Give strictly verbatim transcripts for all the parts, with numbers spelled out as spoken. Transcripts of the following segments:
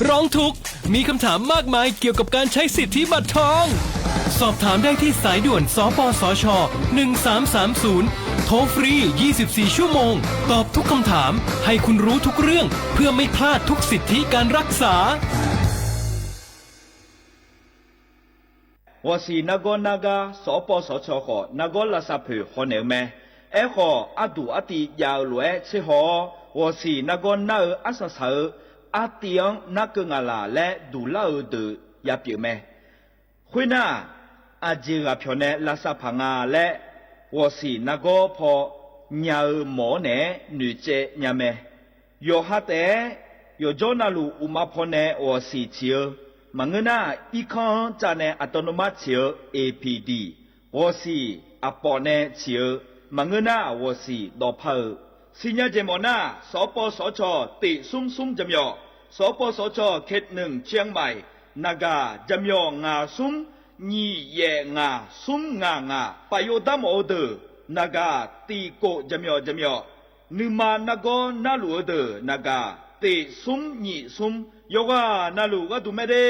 ร้องทุกข์ มีคำถามมากมายเกี่ยวกับการใช้สิทธิบัตรทอง สอบถามได้ที่สายด่วน สปสช. หนึ่งสามสามศูนย์ โทรฟรี ยี่สิบสี่ ชั่วโมง ตอบทุกคำถาม ให้คุณรู้ทุกเรื่อง เพื่อไม่พลาดทุกสิทธิการรักษา Ghawqsiq nargawr nargar สปสช. khawf, nargawr lavsav poeq hawnaeq-eu mae. Aerkhawf, arduq artiv jav-eu lof-aer tserhaw-awr, ghawqsiq nargawr nar-eu arsaq saq-eu artiv-anr narkeuv ngaq laq laer duqlar-eu deuq yapyeuf mae. Khoernar, aqjeq ghaq pyawq nae lavsav paq nga laer, ghawqsiq nargawr paw nya-eu mawq-awr naeq-aer noeqtsaev nya mae. Yawqha taef-aer yawqjawr navluf uqma pawnae ghawqsiq ciq-eu, maqngeur nar, irkanr-anr cav nae aqdawr nmr-ar ciq-eu apd, ghawqsiq aqpawf nae ciq-eu, maqngeur nar, ghawqsiq dawqpa-euq. Siqnya jeq mawf nar, สปสช. teq smr smr jaqmyawf, สปสช. เขตหนึ่ง เชียงใหม่ naqgaq jaqmyawf ngaq smr nyiq yaef ngaq smr ngaq ngaq, paf yov dar mawf-eu deuq naqgaq tiq kof jaqmyawf jaqmyawf, nuima nargawr narluf-eu deuq naqgaq teq smr nyiq smr, yawqghaq navluf gharduq mae de.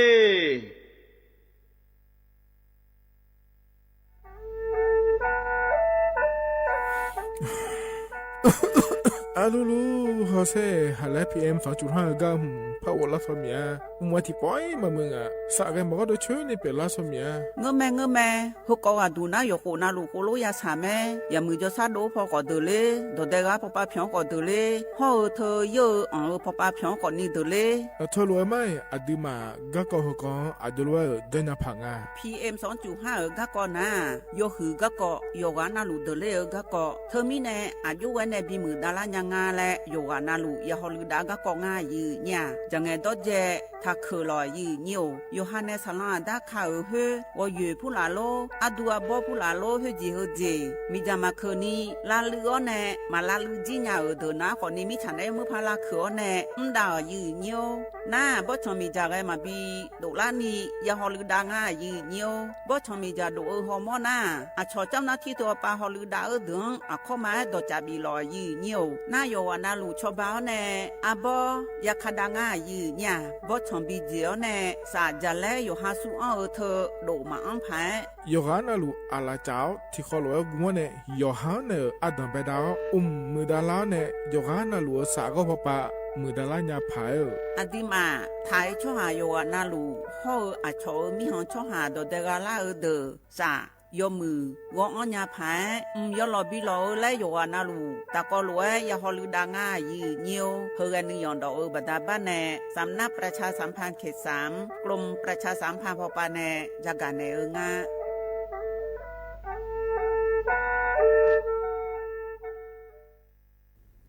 Arlulu hawsher haqlaer P M sanqcuf har-eu gar hmq par ghoflar tawq miq-a. Mqmaq tiqpawf-ir maqmuiq ngaq, saf ghae maqgawr dov coer ni pyeuflar tawq miq-a. Ngeurmae ngeurmae, heukawv ghaqduq nar yawqkhof navluf khof lof ya saq mae. Yaqmuiq jawrshar dov-eu paw khawf deuq ler, dawqdae ghar pawpav pyawq-anr khawf deuq ler, hawr-eu teu yeur-eu anq-eu pawpav pyawq-anr khawf ni deuq ler. Aqtawq lof-aer mar-iq aqduimaf garkawv heukawv-anr aqjox lof-aer-euq janrnya paq nga. P M sanqcuf har-euq garkawv nar-aq, yawhuiq garkawv, yawqghaq navluf deuq ler-eu garkawv. Teumirnae aqjox ghae nae bimuiq davlar nya nga laer yawqghaq navluf ya hawluiv dav garkawv ngar aqyuif nyir-aq, jaqngaeq dawrdzae taqkeuq lawq aqyuif nyir-or. Yawqha nae saqlanr aqdar ka-euq khoer, ghawqyoeq purlaf lor, ardu arbawr purlaf lor, khoerjeq heujeq miqdzaq maqkeuq ni lavluiv-awr nae maq lavluiv jir nya-euq deuq nar khawf ni mirtsaq naeq-aer muir par lavkeuq-awr nae mr dav-euq aqyuif nyir-or. Nar-aq, bawrtsanq miqdzaq ghae maqbi doflar ni ya hawluiv dav ngar aqyuif nyir-or. Bawrtsanq miqdzaq dof-eu hawmawr nar-aq, aqcawq camr nar tir teu-awr pav hawluiv dav-eu deuq-anr aqkawr ma-aer dawqcaf bif lawq aqyuif nyir-or. Nar yawqghaq navluf cawba-awr nae arbawr ya ka dav ngar aqyuif nyir-aq, bawrtsanq bi jeq-awr nae saf jaqlaer yawqha sur anr-eu teu dof maqanr paq-aer, yawqghaq navluf aqlaf caf-awr tiqkhawv lof-aer gm-awr nae, yawqha-anr naeq-euq ardanq baedav-awr mq muiqdav lar-awr nae, yawqghaq navluf-eu saf ghawr pawpav muiqdav lar nya paq-aer-euq. Aqduimaf taq-eu tsawrhaq yawqghaq navluf hawr-eu aqcawq-euq mirkhanq tsawrhaq dawqdae gha lar-eu deuq saf yawmuiq ghawr-anr nya paq-aer, mq yawlawq bi lawq-eu laer yawqghaq navluf tafkawv lof-aer ya hawluiv dav ngar aqyuif nyir-or. Heughae nuiyanq dawf-eu baqda bar nae สำนักประชาสัมพันธ์เขตสาม กรมประชาสัมพันธ์ พป nae yagaq naeq-eu ngar.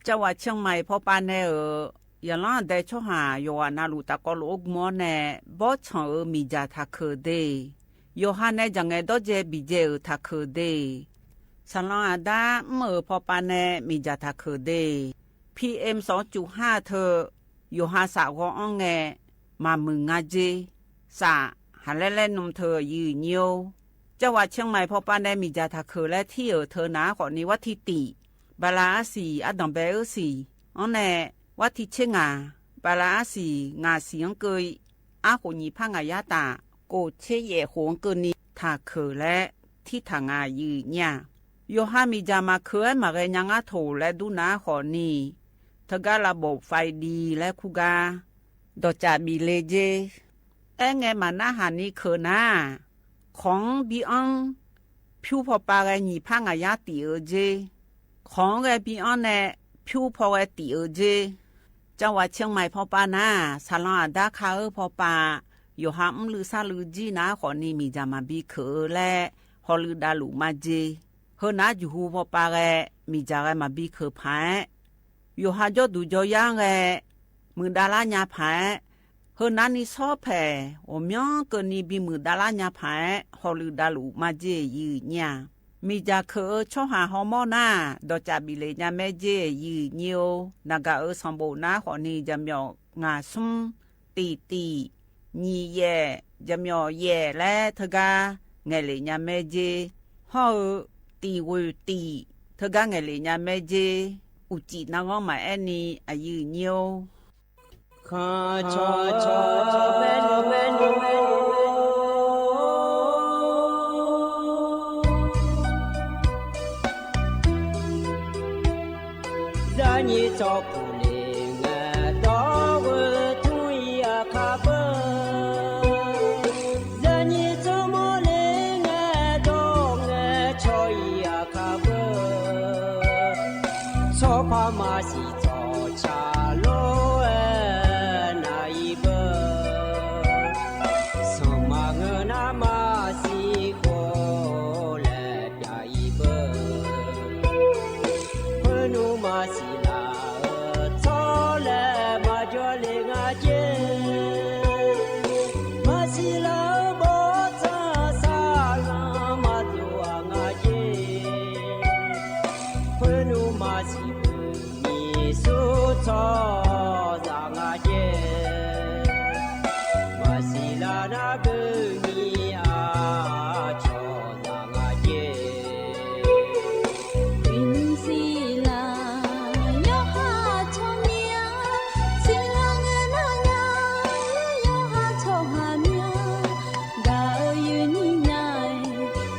Cavghaq เชียงใหม่ พป nae-euq yaqlanr aqdae tsawrhaq yawqghaq navluf tafkawv lof-aer gm-awr nae, bawrtsanq-euq miqdzaq taqkeuq de. Yawqha nae jaqngaeq dawrdzae biqdzae-euq taqkeuq de. Saqlanr aqdar mr-euq pawpav nae miqdzaq taqkeuq de. P M sanqcuf har teu yawqha saf ghawr-anr ngae, maqmuiq nga jer. Saf haqlaer laer nm teu aqyuif nyir-or. Cavghaq เชียงใหม่ pawpav nae miqdzaq taqkeuq laer tir-euq teu nar khawf ni, warti tiq bala arsiq ardanq bae-eu siq-anr nae, warti tser ngaq bala arsiq ngaq siq-anr keuv, arkhof nyiq par ngaq yar taf, kof tser yaef khof-anr keuvni taqkeuq laer tirtaq nga aqyuif nyir-aq. Yawqha miqdzaq maqkeuq-aer maqghae nya ngar toq laer dur nar khawf ni, teugar ระบบไฟดี laer kur gar dawqcaf bif le jer. Aerngae maqnarhaq ni keuq nar-aq, kawq-anr bi anr, pyur pawpav ghae nyiq par ngaq yar tif-eu jer. Kawq-anr ghae bi anr nae pyur paw ghae tif-eu jer. Cavghaq เชียงใหม่ pawpav nar-aq, saqlanr aqdar ka-eu pawpav yawqha mrluiv sarluiv jir nar khawf ni miqdzaq maqbi keuq-eu laer hawluiv davluf majer. Heunar juqhu pawpav ghae miqdzaq ghae maqbi keuq paq-aer, yawqha jawrduq jawryar-anr ghae muiqdav lar nya paq-aer, heunar ni sawr paeq ghawqmyanr keuvni bimuiq davlar nya paq-aer hawluiv davluf majer aqyuif nyir-aq. Miqdzaq keuq-eu tsawrhaq hawmawr nar-aq, dawqcaf bif le nya maer jer aqyuif nyir-or. Naqgaq-euq sanqbof nar khawf ni jaqmyawf ngaq smr, tiq tiq, nyiq yaef, jaqmyawf yaef laer teugar ngaeqlef nya maer jer. Hawr-eu tiq ghoeq tiq teugar ngaeqlef nya maer jer. Uqcif narghanr maqaer ni aqyuif nyir-or. Kanr cawq cawq maernmr maernmr. Zaqnyiq tsawrkuq le ngae dawr-eu tmr-ir aqkar beu. Zaqnyiq tsawrmawr le ngae dawr ngae caw-ir aqkar beu. Tsawrpar maqsiq tsawrca lof-aer nar-ir beu. Sanqma ngeur nar maqsiq khof laer pyav-ir beu. Khoernmr maqsiq laf-eu tsawrlaeq maqjawr le nga jer. Maqsiq laf-eu bawrtsanr saqlanr maqdov-aq nga jer. Khoernmr maqsiq beuq nyiq sur tsawrhaqzaq nga jer. Maqsiq laf nar beuq nyiq aqcawq zaq nga jer. Uiqnymr siqlar yawqha tsawrmyanr, siqlar ngae nar nya, yawqha tsawrhaq myanr. Gaq-eu yuifnyir nya-aer,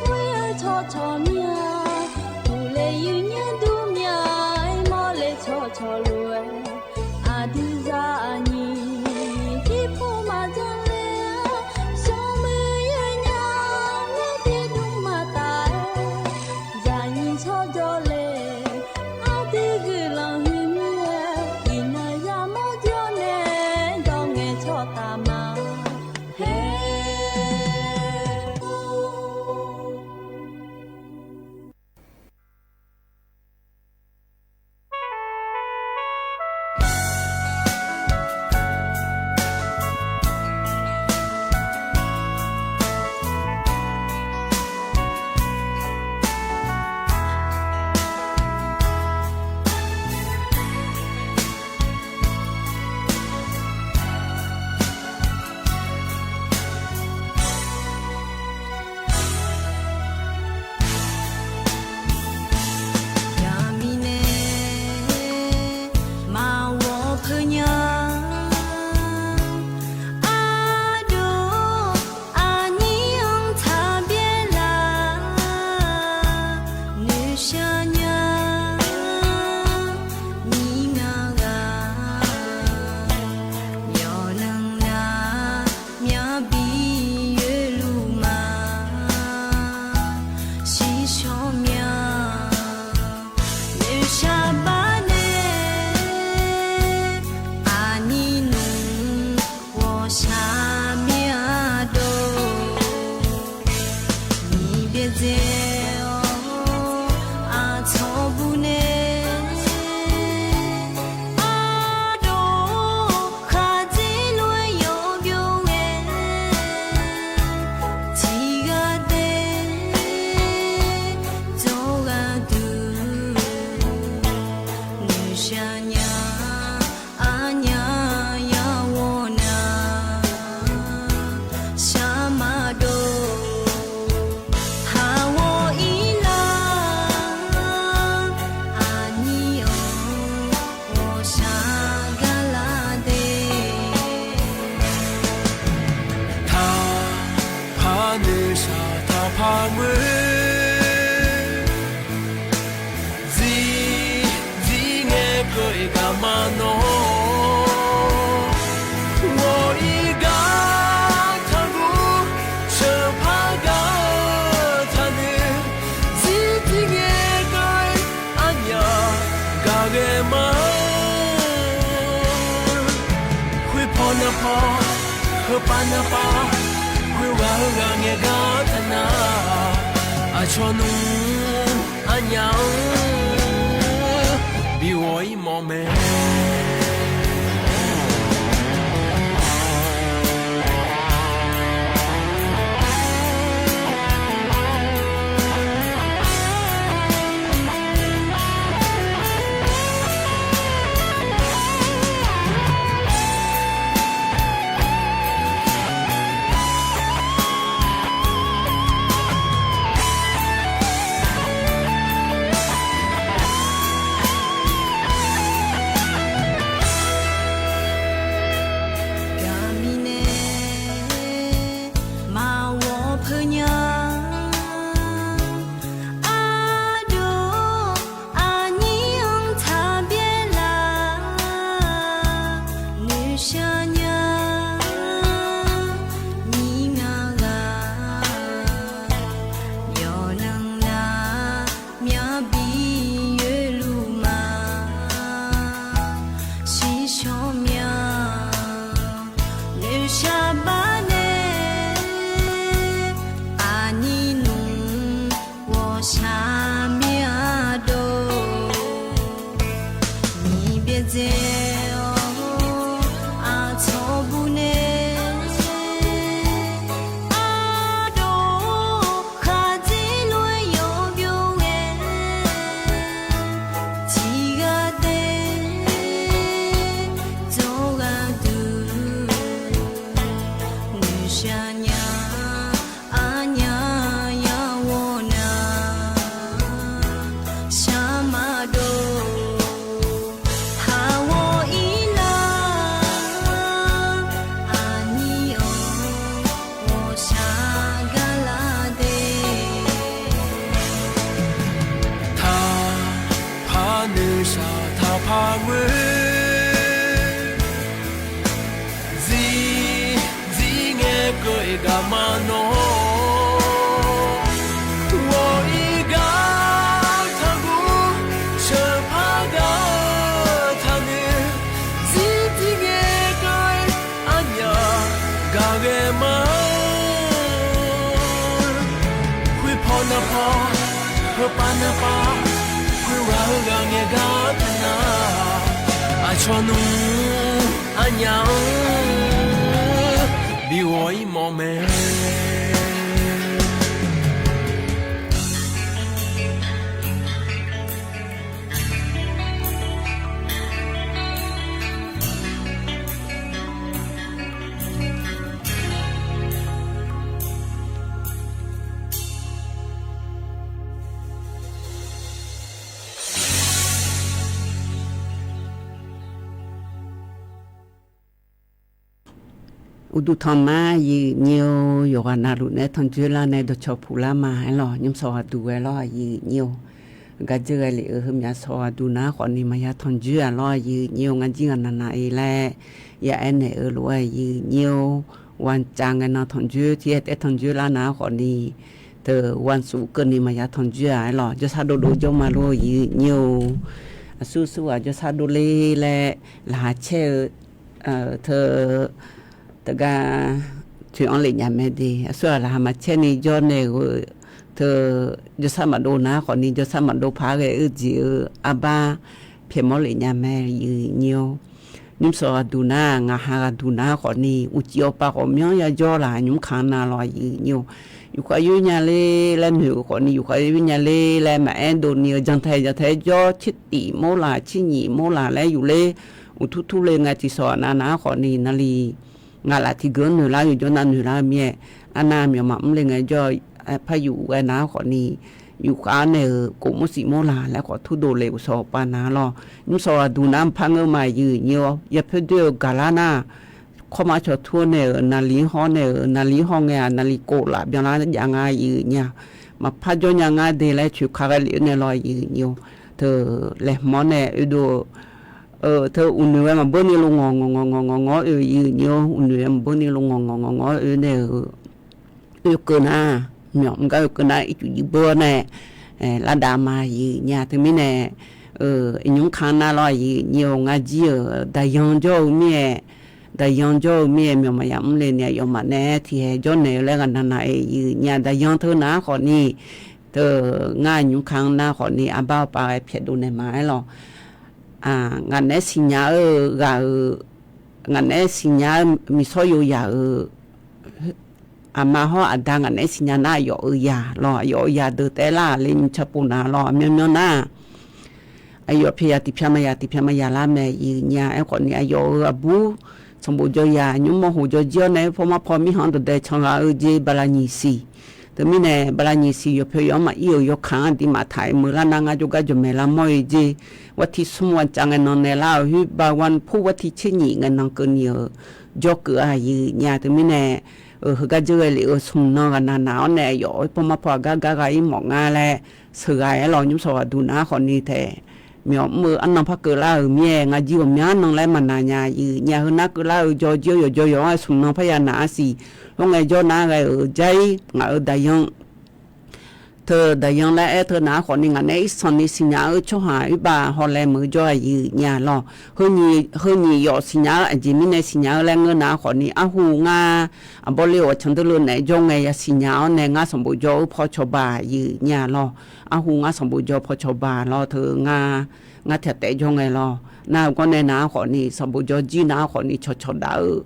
ghoer-eu tsawrcawq myanr. Uqle yuifnyir dur myanr-aer, mawrle tsawrcawq lof-aer, aqdui zaqnyiq jirpov maqdzanr ler-a. Smrmuiq yawnyaf-anr tiqdmr maqtaf-aer, zaqnyiq tsawrjawr le. Aqdui guiqlanq huiqmir-aer, iqnan yamawr jawr nae dawr ngae tsawrtaf ma. Haer. Yaqmirnae maqghawq peunya, ardov aqnyir-anr taqbyaer laf, noeqshaq nya ni ngar ghaq, yawqnan nar myavbi yoerluf ma, shiqshawr mya. Noeqshaq bar nae aqnyir nmr ghawqshaq mir-a dov. Nyiq byaerdzae-awr aqcawq bu nae, ardov khaqdzer lof-aer yawqbyov ghae, tiqghaq daef dzawr gharduq, noeqshaq nya arnya ya ghawqnar shaq maqdov. Haq ghawq-ir lar, aqnyir-anr ghawqshaq gar lar de. Taqpaq noeqshaq taqpaq ngoer, dzir dzir ngae keuv-ir gaq ma nawr. Ghawq-ir gar taqguv, sheuqpar gar-eu taqnoeq, dzir dzir ngae keuv-ir arnya gaq ghae ma. Khoerpaw narpaw, heupav narpav, khoerghaq heughaq ngaeqgar taqnar, aqcawq nmr arnya-anr bi ghawq-ir mawf mae. Shaqbax nae aqnyir nmr ghawqshaq mir-a dawq, nyiq byaerdzae-awr aqcawq bur nae ardov khaqdzer lof-aer yawqbyov ghae, tiqghaq daef dzawr gharduq noeqshaq nya. Arnyaf yar ghawqnar shar maqdov, haq ghawq-ir lar, aqnyir-awq ghawqshaq gar lar de. Taqpaq noeqshaq taqpaq ngoer, zir zir ngae keuv-eu gaq ma nawr, ghawq-ir gar taqguv sheuqpar gar-eu taqnoeq, zir zir ngae keuv-eu arnyaf gaq ghae ma. Khoerpaw narpaw, heupav narpav, khoerghaq heughaq ngaeq gar taqnar, aqcawq nmr arnyaf-anr bi ghawq-ir mawf mae. Uqduq tanq ma, aqyuif nyir-or, yawqghaq navluf nae tanrjoer lar nae dawqcawq puq lar ma aerlawq. Nymr sawq ghaqduq ghae lawr, aqyuif nyir-or. Heugar dzeur ghae lef-eu heumyaf sawq ghaqduq nar khawfni maqya tanrjoer-aq lawr, aqyuif nyir-or. Ngar jir ghaq navnav-ir laer ya aernaeq-eu lof-aer, aqyuif nyir-or, ghaq cav ngae nan tanrjoer tiq ghae taef tanrjoer lar nar khawfni, teu ghaq suf keuvni maqya tanrjoer-aq aerlawq. Jawrsar dovdov jawr ma lor, aqyuif nyir-or. Aqsur sur ghaq jawrsar dovler laer laqkhaq caer-eu teu teugar toeq-anr lef nya mae de. Aqsur ghaq laqkhaq maqcaer ni jawr nae-eu teu jawrsar maqdov nar khawfni jawrsar maqdov paq-aer ghae-eu jeq-eu arbar pyaeqmawr lef nya mae, aqyuif nyir-or. Nymr sawq ghaqduq nar, ngaqha ghaqduq nar khawfni uqcif awqpav khawf myanr yajawr laf nymr kamq nav lawr, aqyuif nyir-or. Yufkhav yoer nya ler laer noeq-eu khawfni yufkhav yoer nya ler laer maqaer dovni-eu jantae jantae-aer jawr, tsertif mawrlaq, tsernyif mawrlaq laer yufler, uqtur turle ngae tiqsawq nav nav-anr khawfni navlif ngaq laf tiqgeu-anr noeqlar-eu jawr nav noeqlar-eu mir-aer, arnav myawqmaf mrle ngae jawr, par yuf ghae nav-anr khawfni yufkhav-anr nae-euq kof mawr sif mawrlaq laer khawf turdov le uqsawq awqpav nav lawr. Nymr sawq ghaqduq nar maqpar ngeur ma, aqyuif nyir-or. Yapoer doer-eu gaqlar nar, kawrmar cawq tur-awr nae-euq navlif-anr haw-awr nae-euq navlif-anr haw ngae-aq, navlif kof laf byanlar jav nga, aqyuif nyir-aq. Maqpar jawr nya ngar de laer coeq ka ghae lef-eu nae lawr, aqyuif nyir-or. Teu laeqhmq-awr nae oedov-eu teu uqnoeq ghae maqbeur ni lo ngawq ngawq ngawq ngawq ngawq ngawq-awr oe, aqyuif nyir-or. Uqnoeq ghae maqbeur ni lo ngawq ngawq ngawq ngawq-awr oe nae-euq oekeuv nar, myawq mr gar oekeuv nar ircuf jir beur-awr nae lardav ma, aqyuif nyir-aq. Teumirnae iqnymr kamq nav lawr, aqyuif nyir-or. Ngar jir-euq daqyan jawr-eu mir-aer, daqyan jawr-eu mir-aer myawq maqya mrle ni aqyawfmaf nae tiqhae jawrnaeq-eu laer ghaqnav nav-aer, aqyuif nyir-aq. Daqyan teu nav-anr khawfni teu ngar iqnymr kamq nav khawfni arbar awqpav ghae pyaeqdov naeq ma aerlawq. Ngaq naeq-aer siqnya-eu ghaq-euq, ngaq naeq-aer siqnya-eu miqsawr yov yaq-euq aqma hawr aqda ngaq naeq-aer siqnya nar, aqyawf-euq yaq lawr, aqyawf-euq yaq deuq taef-aer lar le nyiq ca pov nav lawr, myanrmyanr nar aqyawf pyaeq yaq tiq pyaeq maqyaq tiq pyaeq maqyaq lar mae, aqyuif nyir-aq. Aerkhawfni aqyawf-euq aqbur sanqbof jawr yaq nymr mawr hoq jawr jir-awr nae-aer pawrmar paw mirkhanq-anr dawqdae can ghaq-eu jeq bala nyiq siq. Teumirnae bala nyiq siq yawqpoeq yawq-anr maqir-euq yawkaq-anr aqduimaf taq-aer meuq lar nar, ngar jawrgar jawqmaeq lar mawr-eu jeq. Warti smr ghaq cav ngae nan nae lar-euq khoer ba wan pur warti tser nyiq ngae nan keuvni-euq jawrkeuv-a, aqyuif nyir-aq. Teumirnae heugar dzeur ghae lef-eu smq nan ghaqnav nav-awr nae aqyawf-aer pawrmar paw aqgar gar gha-ir mawf nga laer sheuqghae aerlawq. Nymr sawq ghaqduq nav-anr khawfni taef myawq mr-eu arnan par keuvlar-euq mir-aer, ngar jir ghawqmya nan laer maqnav nya, aqyuif nyir-aq. Heu nar keuvlar-eu jawr jir-awr yawqjawr yawq-anr smq nan parya nav-ar siq. Hawr ngae jawr nar ghae-euq jar-ir ngaq-euq daqyan Teu daqyan laer aer teu nar khawfni ngaq nae irsanq ni siqnya-eu tsawrhaq irbav hawlaeq meuq-eu jawr-aq aqyuif nya lawr. Heu nyiq yawf siqnya-eu aqjeq mirnae siqnya-eu laer ngeur nar khawfni arhu ngar aqbawr le-awq candeurleu naeq-aer jawr ngae yasiqnya-awr nae ngar sanqbof jawr-eu paw cawba aqyuif nya lawr. Arhu ngar sanqbof jawr paw cawba lawr teu ngar, ngar tiq taef jawr ngae lawr. Nar-eu gawr nae nar khawfni sanqbof jawr jir nar khawfni cawqcawq daf-eu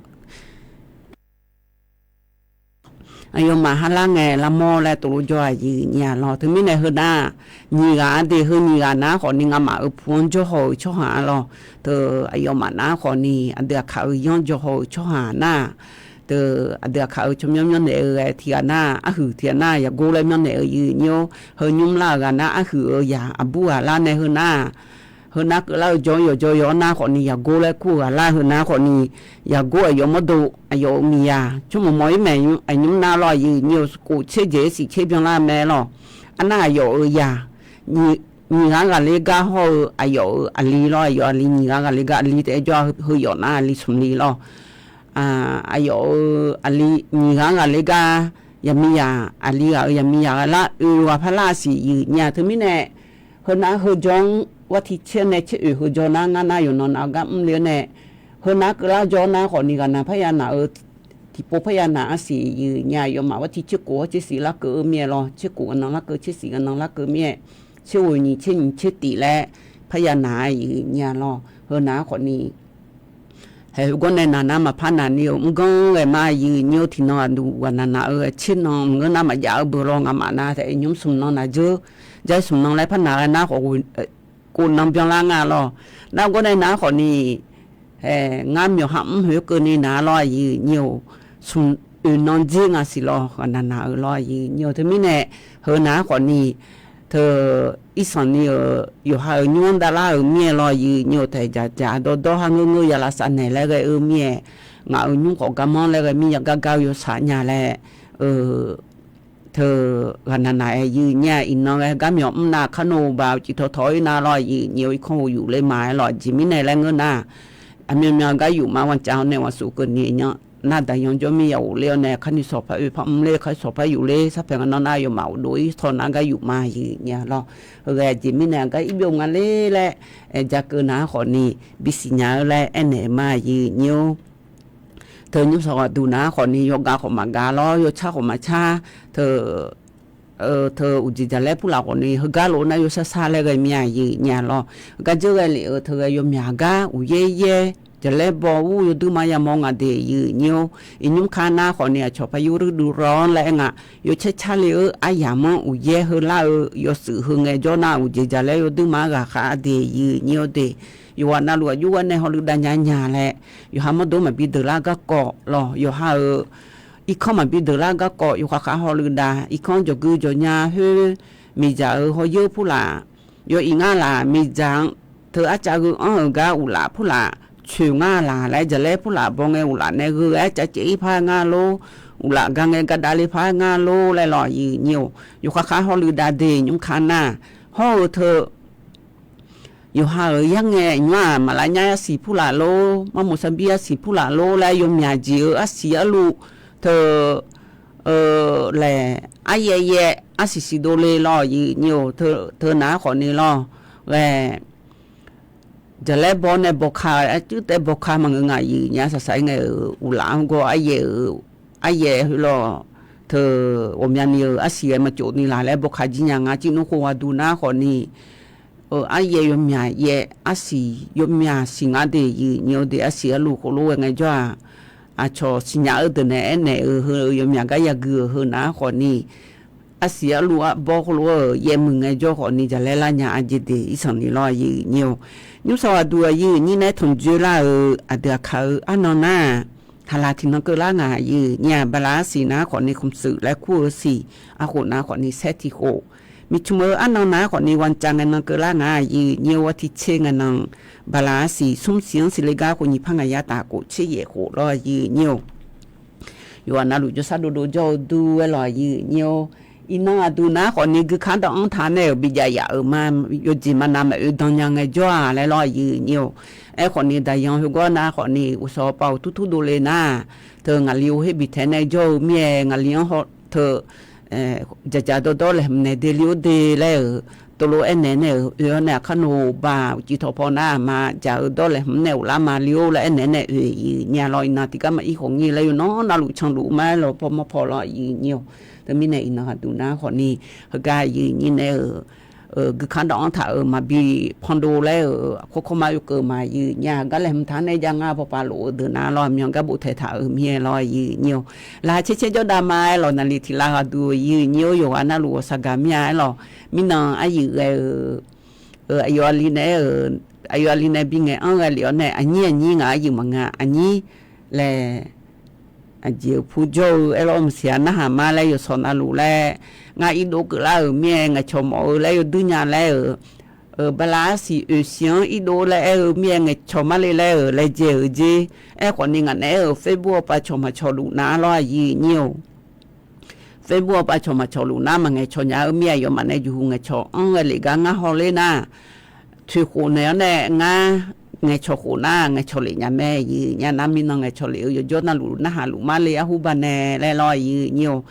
aqyawfmaf har lar ngae lar mawr laer tov lof jawr-aq aqyuif nya lawr. Teumirnae heu nar nyiq ghaq-a de heu nyiq ghaq nar khawfni ngamaf-euq pu-anr jawr haw-euq tsawrhaq-a lawr. Teu aqyawfmaf nar khawfni aqdui aqkaq-euq yanr jawr haw-euq tsawrhaq nar teu aqdui aqkaq-euq tsawrmyanr myanrnaeq-eu ghae tiq ghaq nar arhuiq tiq ghaq nar yaqgor laer myanrnaeq-eu aqyuif nyir-or. Heu nymr lar-euq ghaq nar arhuiq-eu yaq aqbur ghaq lar nae heu nar heu nar keuvlar-eu jawr yawqjawr yawq-anr nar khawfni yaqgor laer kur-eu ghaq lar heu nar khawfni yaqgor aqyawf mawrdo aqyawf-euq miqyaq tsawrmawq mawq-ir maeq aqnymr nar lawr aqyuif nyir-or. Kof tser jeq-aer siq tser byanlar mae lawr. Arnar aqyawf-euq yaq nyiq ghaq ghaqler gar hawr-eu aqyawf-euq aqli lawr aqyawf aqli nyiq ghaq ghaqler gar aqli taef-aer jawr-a heu yawf nar aqli smq li lawr. Aqyawf-euq aqli nyiq ghaq ghaqler gar yaqmiqzaq aqli ghaq-euq yaqmiqzaq ghae lar oeq ghaq par lar siq aqyuif nya teumirnae heu nar heu jawr-anr ghar tiq tser nae tser oeq heu jawr nar ngar nar yawqnan nav-eu gar mrle-awr nae heu nar keuvlar jawr nar khawfni ghaqnaq parya naq-eu tiqpov parya naq arsiq aqyuif nya yawfmaf ghar tiq tser kof-awr tser siq larkeuv-eu mir-aer lawr. Tser kof ghaqnan larkeuv tser siq ghaqnan larkeuv mir-aer tser ghoeq nyiq tser nyiq tser tif laer parya naq-a aqyuif nya lawr. Heu nar khawfni haeq heu gawr nae naq nar maqpar naq ni-euq mrganr ghae ma aqyuif nyir-or. Tiqnan aqduq ghaqnaq naq-eu tser nan maqngeur nar maqjav-eu beu lawr ngamaf nar taef-aer nymr smq nan naq dzeur jav smq nan laer par naq ghae nar khawf kof nan byanlar nga lawr. Nar gawr nae nar khawfni ngar myawqha mr khoerkeuvni naq lawr aqyuif nyir-or. Smq oeq nan dzer nga siq lawr ghaqnaq naq-eu lawr aqyuif nyir-or. Teumirnae heu nar khawfni teu irsanq ni-euq yawqha-euq nymr-anr davlar-euq mir-aer lawr aqyuif nyir-or. Taef dzaqdzaq dawrdawr har ngeur ngeur ya lavsav naeq laer ghae-eu mir-aer ngaq-euq nymr khawf garmanr laer ghae mir ya gar gar-eu yawsaq nya laer teu ghaqnaq naq-aer aqyuif nyir-a. Iqnan ghae gar myawq mr nav kar nawq-eu baq-eu cif tawq tawq-ir nav lawr aqyuif nyir-or. Irkanr ghof yuf le ma-aer lawr aqjeq mirnae laer ngeur nar aqmyanmyan gar yuf ma ghaq cav-awr nae ghaq suf keuvni nya nar daqyan jawr mir ya ghofler-awr nae kar ni sawq par oe par mr ler kar sawq par yuf ler sarpaeq nga nan nar yawfmaf ghofdov-ir tawq nar gar yuf ma aqyuif nyir-a lawr. Heu ghae aqjeq mirnae aqgar ir byov nga ler laer aer ja keuv nar khawfni bisiq nya-eu laer aernaeq ma aqyuif nyir-or. Teu nymr sawq ghaq duq nar khawfni yawgav khawf maqgav lawr yawcar khawf maqcar teu teu uqjeq jaqlaer purlaf khawfni heugar lof nar yawsar sar laer ghae mir-a aqyuif nyir-a lawr. Gar dzeur ghae lef-euq teu ghae yawmyaq gar uqyaer yaer jaqlaer baw ur yawdui ma yamawr nga de aqyuif nyir-or. Iqnymr kar nar khawfni aqcawq par yur ruir duv raw-anr laer aer nga yawcaer car le-eu aryamq-anr uqyaer heular-eu yawshuif heu ngaejawr nar uqjeq jaqlaer yawdui ma ghaqkhav de aqyuif nyir-or de. Yawqghaq navluf aqjox gar nae hawluiv dav nya nya laer yawqha mawrdov maqbi deuq lar garkawv lawr yawqha-euq irkanr maqbi deuq lar garkawv yawqha khav hawluiv dav irkanr jawqgui jawqnya khoer miqdzaq-euq hawyer purlaf yaw iq ngar laq miqdzaq-anr teu arcav gheu anr-euq gar uqlaf purlaf coeq ngar laq laer jaqlaer purlaf baw ngae uqlaf nae gheu-aer cav caev-ir par ngar lor. Uqlaf ga ngae ga davle par ngar lor laer lawr aqyuif nyir-or. Yawqha khav hawluiv dav de nymr kar nar hawr-eu teu yawqha-euq yar ngae nymr-aq maqlav nyar arsiq purlaf lor marmoq sarbir arsiq purlaf lor laer yawmyaq jeq-eu arsiq arluf teu laeq aryaev yaev arsiq siq dovle lawr aqyuif nyir-or. Teu nar khawfni lawr ghae jaqlaer baw nae bawka arcuir taef bawka maqngeur nga aqyuif nyir-a saqsaq-ir ngae-euq uqlaf-anr gawr aryaev-euq aryaev heu lawr teu ghawqmyani-euq arsiq ghae maqcof ni laq laer bawka jir nya nga. Cirnmr khof ghaq duq nar khawfni aryaev yawmyaq yaev arsiq yawmyaq siq ngar de aqyuif nyir-or de. Arsiq arluf khof lof ghae ngaejawr-aq aqcawq siqnya-eu deuq nae aernaeq-eu heu yawmyaq gar yagui-euq heu nar khawfni arsiq arluf arbawr khoerlof-aer yaev muiq ngaejawr khawfni jaqlaer lar nya aqjeq de irsanq ni lawr aqyuif nyir-or. Nymr sawq ghaq duq aqyuif nyir nae tanq dzoerlar-euq aqdui aqkaq-eu arnan nar-aq haqlaq tiqnan keuvlar ngaq aqyuif nyir-aq bala arsiq nar khawfni khmqsuif laer kur-eu siq arkhof nar khawfni saer tiq khof miqcmq-eu arnan nar khawfni ghaq cav ngae nan keuvlar ngaq aqyuif nyir-or. Ghaq tiq tser ngae nan bala arsiq smr siq-anr siqle gar khof nyiq par ngaq yar taf khof tser yaef khof lawr aqyuif nyir-or. Yawqghaq navluf jawrsar dovdov jawr-eu dur-aer lawr aqyuif nyir-or. Iqnan aqduq nar khawfni guikar dawv-anr taq nae-euq bijav yaf-euq ma yawjeq maqnav maqoe dan nya ngaejawr-aq laer lawr aqyuif nyir-or. Aerkhawfni daqyan heugawr nar khawfni uqshawq pav-euq turtur dovle nar teu ngaqli-or her bitaeq nae jawr-eu mir-aer ngaqli-anr haw teu dzaqdzaq dawrdawr laeqhmq naeq de li-or de laer-euq, tov lof aernaeq nae-euq oe-awr nae aqkar noeq baq uqcif tawqpaw nar aqma dzaq-eu dawr laeqhmq nae ghoflar ma li-or laer aernaeq nae oe yif nya lawr. Iqnan tiqgar maqir khawf ngir laer yawqnan navluf canluf ma-aer lawr paw mawr paw lawr yif nyir-awq. Teumirnae iqnan ghaqduq nar khawfni heugar yif nyir nae-euq guikar dawv-anr taq-euq maqbi pandov laer-euq aqkawr kawrma oekeuv ma yif nya. Gar laeqhmq taq-anr nae jav ngar pawpav lof-eu deuq nar lawr aqmyan gar bof taeq taq-euq mir-aer lawr yif nyir-awq. Laqkhaq caer caer jawrdav ma-aer lawq. Naqli tiq lav ghaqduq yif nyir-or yawqghaq navluf ghawqshaq gaq mir-a aer lawq. Mirnan aryuif ghae-eu aqyawf aqli nae aer-eu, aqyawf aqli nae bingaeq-anr ghae lef-awr nae aqnyir aqnyir ngaq aryuif maqnga aqnyir laer aqjeq-eu pujawr-eu aer lawr maqsiq-a narhaq ma laer yawshawq navluf laer ngar irdov keuvlar-euq mir-aer ngaeqcawq mawf-eu laer yawduir nya laer-euq bala arsiq oeqsiq-anr irdov laer aer-eu mir-aer ngaeqcawq mar le laer-euq laejae-euq jer. Aerkhawfni ngaq naeq aer-euq Facebook-awr pav cawq maqcawq luf nar lawr yif nyir-awq. Facebook-awr pav cawq maqcawq luf nar maqngaeq cawq nya-eu mir-aer aqyawfmaf nae jeqhu ngaeqcawq-anr ghae lef gar ngar hawler nar toeqkhof naeq-awr nae ngar ngaeqcawq khof nar ngaeqcawq lef nya mae yif nya nar mirnan ngaeqcawq lef-eu yawqjawr navluf narhaq luf mar le arhu banae laer lawr yif nyir-awq.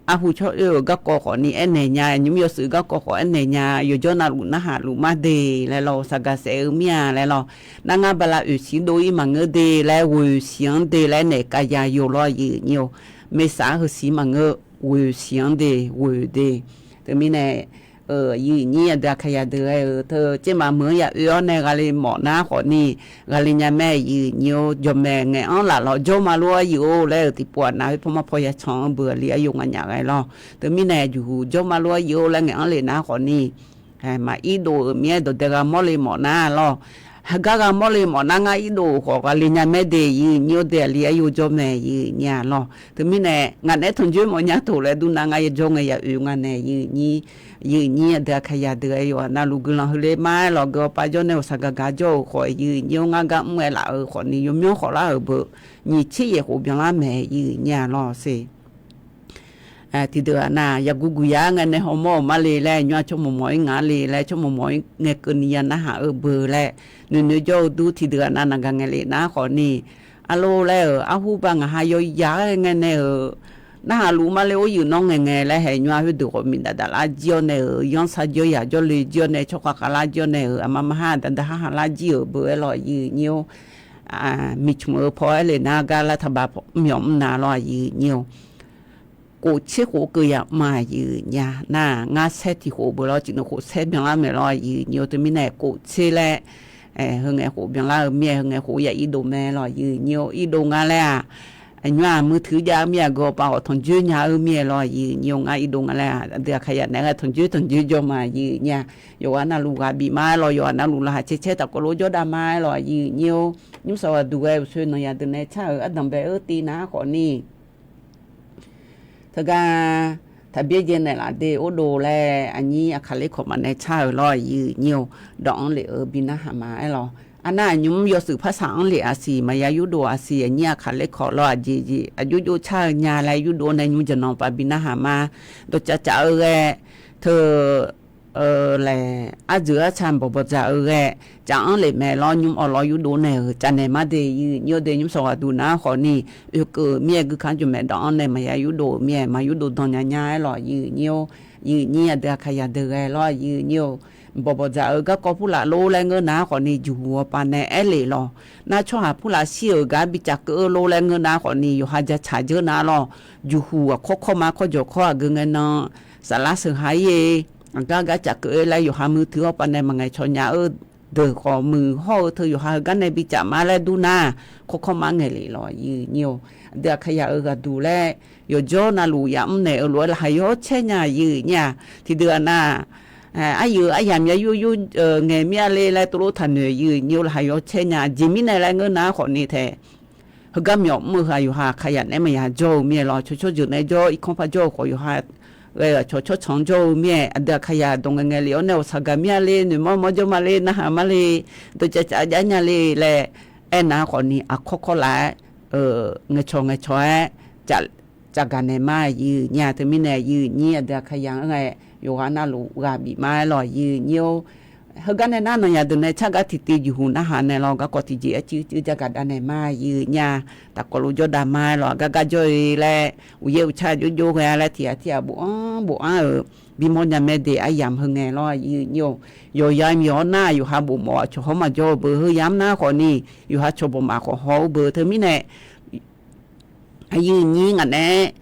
Arhu tsawr oe-euq garkawv khawfni aernaeq nya, nymr yawshuif garkawv khawf aernaeq nya, yawqjawr navluf narhaq luf mar de laer lawr ghawqshaq gaq saef-eu mir-a laer lawr. Nar ngar bala oeqsiq dov-ir maqngeur de laer ghoeq siq-anr de laer naeq kav ya yawq lawr yif nyir-awq. Meqsaq-anr heusiq maqngeur, ghoeq siq-anr de ghoeq de. Teumirnae yif nyir aqdui aqkaqyaq deuq ghae-euq teu caermaf meuq-anr ya oe-awr nae ghaqle mawf nar khawfni ghaqle nya mae yif nyir-or. Jawqmaeq ngaeq-anr laf lawq jawr ma lof-aer yif-or laer-euq tiqpov-aq nav khoer paw mar paw ya can-anr beu aqli aqyawf nganyaf ghae lawr. Teumirnae jeqhu jawr ma lof-aer yif-or laer ngaeq-anr le nar khawfni maqir dov-euq mir-aer dawqdae gha mawr le mawf nar lawr. Heugar gha mawr le mawf nar ngar irdov-euq khawf ghaqle nya mae de yif nyir-or de aqli aqyawf jawr mae yif nyir-a lawr. Teumirnae ngaq naeq-aer tanqjoer mawf nya toq laer dur nar ngar yajawr ngae ya oe nga nae yif nyir aqdui aqkaqyaq deuq-aer yawqghaq navluf guiqlanq heuler mar-aer lawq. Geu-awr pav jawr nae ghawqshaq gaq gaq jawr-euq khawf yif nyir-or ngar gar mr-aer laf-euq khawfni yawmyanr khawf lar-euq beu nyiq tser yaef khof byanlar mae yif nyir-a lawr se. Tiqdeuq-aq nar yaqguq guq ya-ar ngae nae hawmawr-euq mar le laer nymr-aq tsawrmawq mawq-ir ngaq le laer tsawrmawq mawq-ir ngae keuvni ya narhaq-eu beu laer noeqnoeq jawr-eu dur. Tiqdeuq-aq nar naq gaq ngaeq lef nar khawfni arlor laer-euq arhu ba ngaq ha yawyaq-aer ngae nae-euq narhaq luf mar le or yif nawr ngaeqngae laer haeq nymr-aq khoerdeuq khawf miqdaf daf lar jir-awr nae-euq yanr sar jir-awr yaq jawrle jir-awr nae tsawrkhav khav lar jir-awr nae-euq aqma ma har daqda har ha lar jir-euq beu-aer lawq yif nyir-or. Miqcmq-eu paw-aer le nar gar lar taqba myawf mr na lawr yif nyir-or. Kof tser khof keuv ya mr-a yif nyir-a nar ngar saer tiq khof beu lawr cifnui khof saer byanlar mae lawr yif nyir-or. Teumirnae kof tser laer heungae khof byanlar-eu mir-aer heungae khof ya irdov mae lawr yif nyir-or. Irdov nga laer-aq nymr-aq muiq tuiq jav-eu mir-aq geu-awr pav khawf tanqjoer nya-eu mir-aer lawr yif nyir-or. Ngar irdov nga laer-aq aqdui aqkaqyaq naeq-aer tanqjoer tanqjoer jawr ma yif nyir-a. Yawqghaq navluf ghaq bif mar-aer lawq. Yawqghaq navluf laqkhaq caer caer taqkawv lof jawr dav mar-aer lawq yif nyir-or. Nymr sawq ghaq duq ghae uqsoe nanqyaq deuq nae car-euq ardanq bae-eu tiv nar khawfni teugar taqbyaer jae naeqlaf de or dov laer aqnyir aqkaq ler kawq maqnae car-euq lawr yif nyir-or. Dawq-anr lef-eu bi narhaq ma-aer lawq. Arnar aqnymr yawshuif parsaq-anr lef aqsiq maqya yurdov aqsiq aqnyir aqkaq ler kawq lawr aqjeq jeq aqjox jox car-eu nya laer yurdov nae nymr jaqnan pav bi narhaq ma. Dawqcav caf-eu ghae teu laer arjeuq arca bawqbawq dzaq-eu ghae caf-anr lef mae lawr. Nymr awq lawr yurdov nae-euq caf naeq mar de yif nyir-or de. Nymr sawq ghaq duq nar khawfni oekeuv mir-aer guikar jawqmaeq dawq-anr nae maqya yurdov-euq mir-aer maq yurdov dan nya nya-aer lawq yif nyir-or. Yif nyir aqdui aqkaqyaq deuq ghae lawr yif nyir-or. Bawqbawq dzaq-eu garkawv purlaf lor laer ngeur nar khawfni jeqhu-awr pav nae aer lef lawq. Nar tsawrhaq purlaf shir-euq gar bi caf keuv-eu lor laer ngeur nar khawfni yawqha jacaq dzeur nar lawr. Jeqhu aqkawr kawr ma kawr jawq kawr aqgeu ngae nan saflar sheuq ha-ir-e. Aqgar gar caf keuv-aer laer yawqha muiq tuiq-awr pav nae maqngaeq cawq nya-eu deuq khawf muiq hawr-eu teu yawqha heugar nae bi caf ma laer dur nar kawr kawr ma ngaeq lef lawq yif nyir-or. Aqdui aqkaqyaq-euq ghaq duq laer yawqjawr navluf yamr naeq-eu lof-aer laqkhaq yawr caer nya yif nyir-a. Tiqdeuq-aq nar aryuif aryamq ya yur yur ngaeq mir-a le laer tov lof taqnoeq yif nyir-or. Laqkhaq yawr caer nya jeq mirnae laer ngeur nar khawfni tae heugar myawf mr-eu heu-aq yawqha aqkaqyaq naeq-aer maqya jawr-eu mir-aer lawr. Cawqcawq jeuq nae jawr irkanr par jawr-eu khawf yawqha ghae-euq aqcawq tsawrtsanq-anr jawr-eu mir-aer aqdui aqkaqyaq dawq ngaeqngaeq lef-awr nae ghawqshaq gaq mir-a le noeqmawr mawr jawr ma le narhaq ma le dawqcav cav jav nya le laer aernar khawfni aqkawr kawr laf-aer ngaeqcawq ngaeqcawq-aer caf gaq naeq ma yif nyir-a. Teumirnae yif nyir aqdui aqkaqyaq-anr ghae yawqghaq navluf ghaq bif ma-aer lawq yif nyir-or. Heugar nae nar, nawnyaf deuq nae tsargar tiqtiv jeqhuq narhaq naeq lawr, garkawv tiqjeq arcuir cuir jar gaq dav naeq ma, aqyuif aqnyir-a. Taqkawv luf jawr dav ma-aer lawq, aqgar gar jawr-eu laer, uqyaer uqtsar jov jov ghae-a laer, tiq ghaq tiq ghaq bofanr bofanr-euq bimawr nya mae de aryamq heu ngae lawr, aqyuif aqnyir-or. Yawqyamq yawq-awr nar, yawqha bofmawf-aq cawq hawr maqjawr-eu beu, heu yamq nar khawfni, yawqha cawq bofmaf khawf haw-eu beu. Teumirnae, aqyuif aqnyir ngaq naeq-aer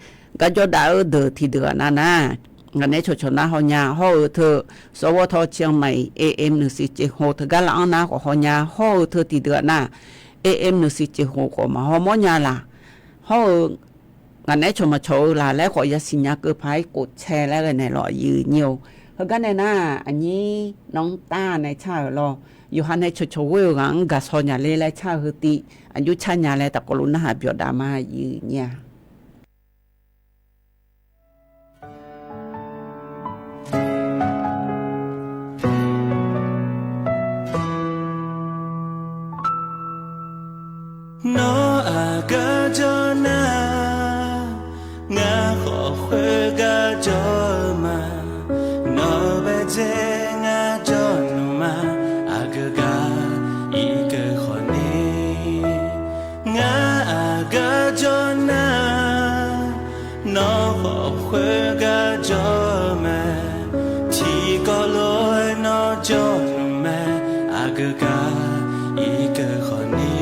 gar jawr dav-eu deuq tiqdeuq-aq nar nar, ngaq naeq-aer cawqcawq nar haw nya. Hawr-eu teu สวท เชียงใหม่ เอเอ็ม หนึ่งสี่เจ็ดหก teugar lav-anr nar khawf haw nya. Hawr-eu teu tiqdeuq-aq nar, เอเอ็ม หนึ่งสี่เจ็ดหก khawf maqhaw mawr nya laq. Hawr-eu ngaq naeq-aer cawq maqcawq-eu laq laer khawf yasiq nya keuv paq-aer กดแชร์ laer ghae naeq lawq, aqyuif aqnyir-or. Heugar nae nar, aqnyir nawq-anr tar nae car-euq lawr, yawqha nae cawqcawq ghoer-eu ghaq-anr gaqsaw nya ler laer car-eu heu tiv, aqjox car nya laer taqkawv luf narhaq byawq dav ma, aqyuif aqnyir-a. Nawr aqgeu jawr nar, ngar khawf khoergar jawr-eu ma. Nawq-eu baedzae ngar jawr nmr ma, aqgeu gaq irkeuv khawfni. Ngar aqgeu jawr nar, nawr khawf khoergar jawr-eu ma. Tiqkawv lof-aer nawr jawr nmr ma, aqgeu gaq irkeuv khawfni.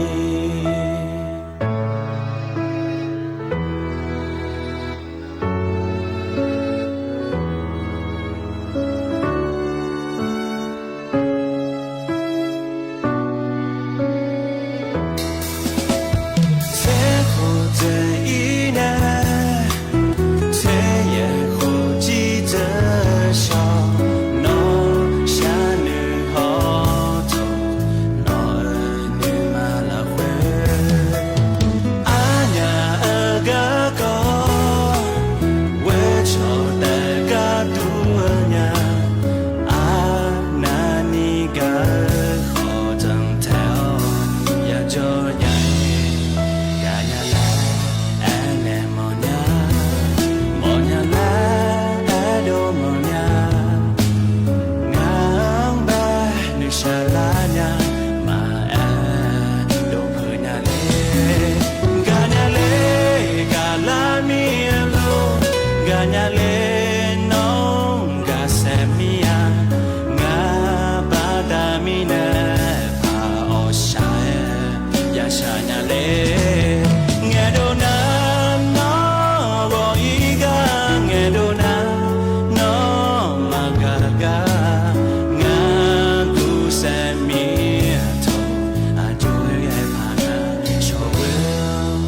Tser khof dzaeq-ir nae, tser yaeq khof jir dzeur shawq, nawr sharnoeq haw tawq, nawq-euq nuima lafkhoer, arnyaf-eu garkawv ghoer cawq taef gar dur-eu nya. Arnavni gaq-eu khawf zanqtaeq-awr yajawr nya-ir. Gaqnya laer aernaeq mawfnya, mawfnya laer aerdov mawfnya. Ngaq-anr bae nuishaq lar nya, maqaer dovpeuq nya le. Gaqnya le, gaqlar mir-eu lor, gaqnya le, nawr gaqsaef mir-a. Ngar baqda mirnae paq-awq shaq-aer yashaq nya le. Ngaeqdov nar nawr ghawq-ir gar, ngaeqdov nar nawr maqgaq gar, ngar guvsaef mir-a tawq, aqjox-aer ghae paq nar shawq ghoe-awr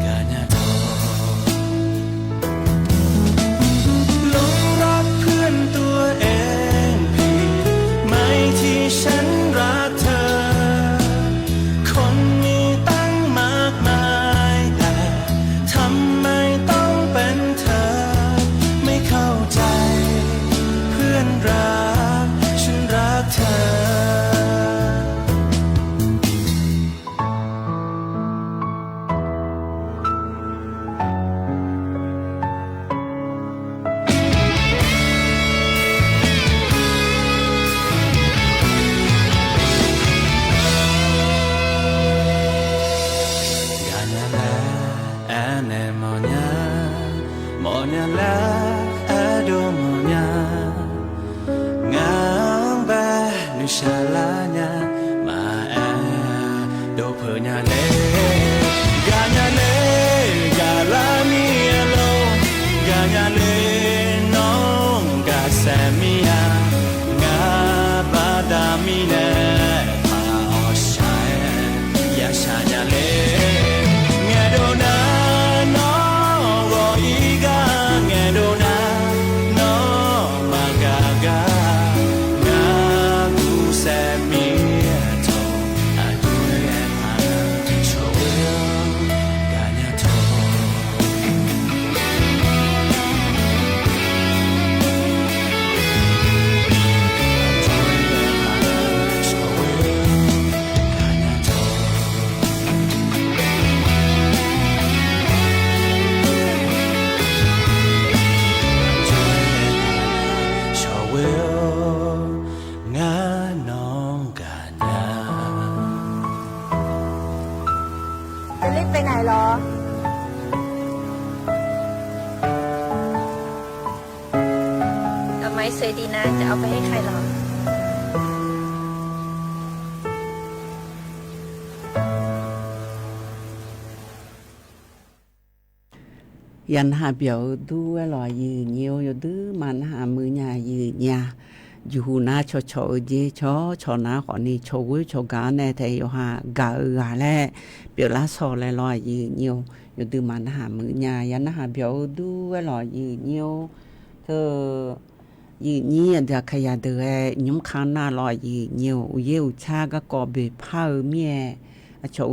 gaqnya tawq. หลงรักเพื่อนตัวเองผิด ไม่ที่ฉันรักเธอ คนมีตั้งมากมาย แต่ทำไมต้องเป็นเธอ ไม่เข้าใจ เพื่อนรัก ฉันรักเธอ Gaqnya laer aernaeq mawfnya, mawfnya laer aerdov mawfnya. Ngaq-anr bae nuishaq lar nya, maqaer dovpeuq nya le. Gaqnya le, gaqlar mir-a lor, gaqnya le, nawr gaqsaef mir-a. Ngaq baqda mirnae paq-awq shaq-aer yashaq nya le. Ngaeqdov nar nawr ghawq-ir gar, ngaeqdov nar nawr สวัสดีนะ จะเอาไปให้ใครเหรอ Yaqnarhaq byawq-eu dur-aer lawq, aqyuif aqnyir-or, yawduirma narhaq muiq nya, aqyuif aqnyir-a. Jeqhu nar cawqcawq-eu jer cawqcawq nar khawfni, cawqghoer cawqgaq-anr nae taef yawqha gaq-eu ghaq laer pyeuflar shawq laer lawq, aqyuif aqnyir-or, yawduirma narhaq muiq nya. Yaqnarhaq byawq-eu dur-aer lawq, aqyuif aqnyir-or, teu aqyuif aqnyir aqdui aqkaqyaq deuq-aer nymr ka nar lawq, aqyuif aqnyir-or, uqyaer uqcar garkawv boeqpar-eu mir-aer, aqcawq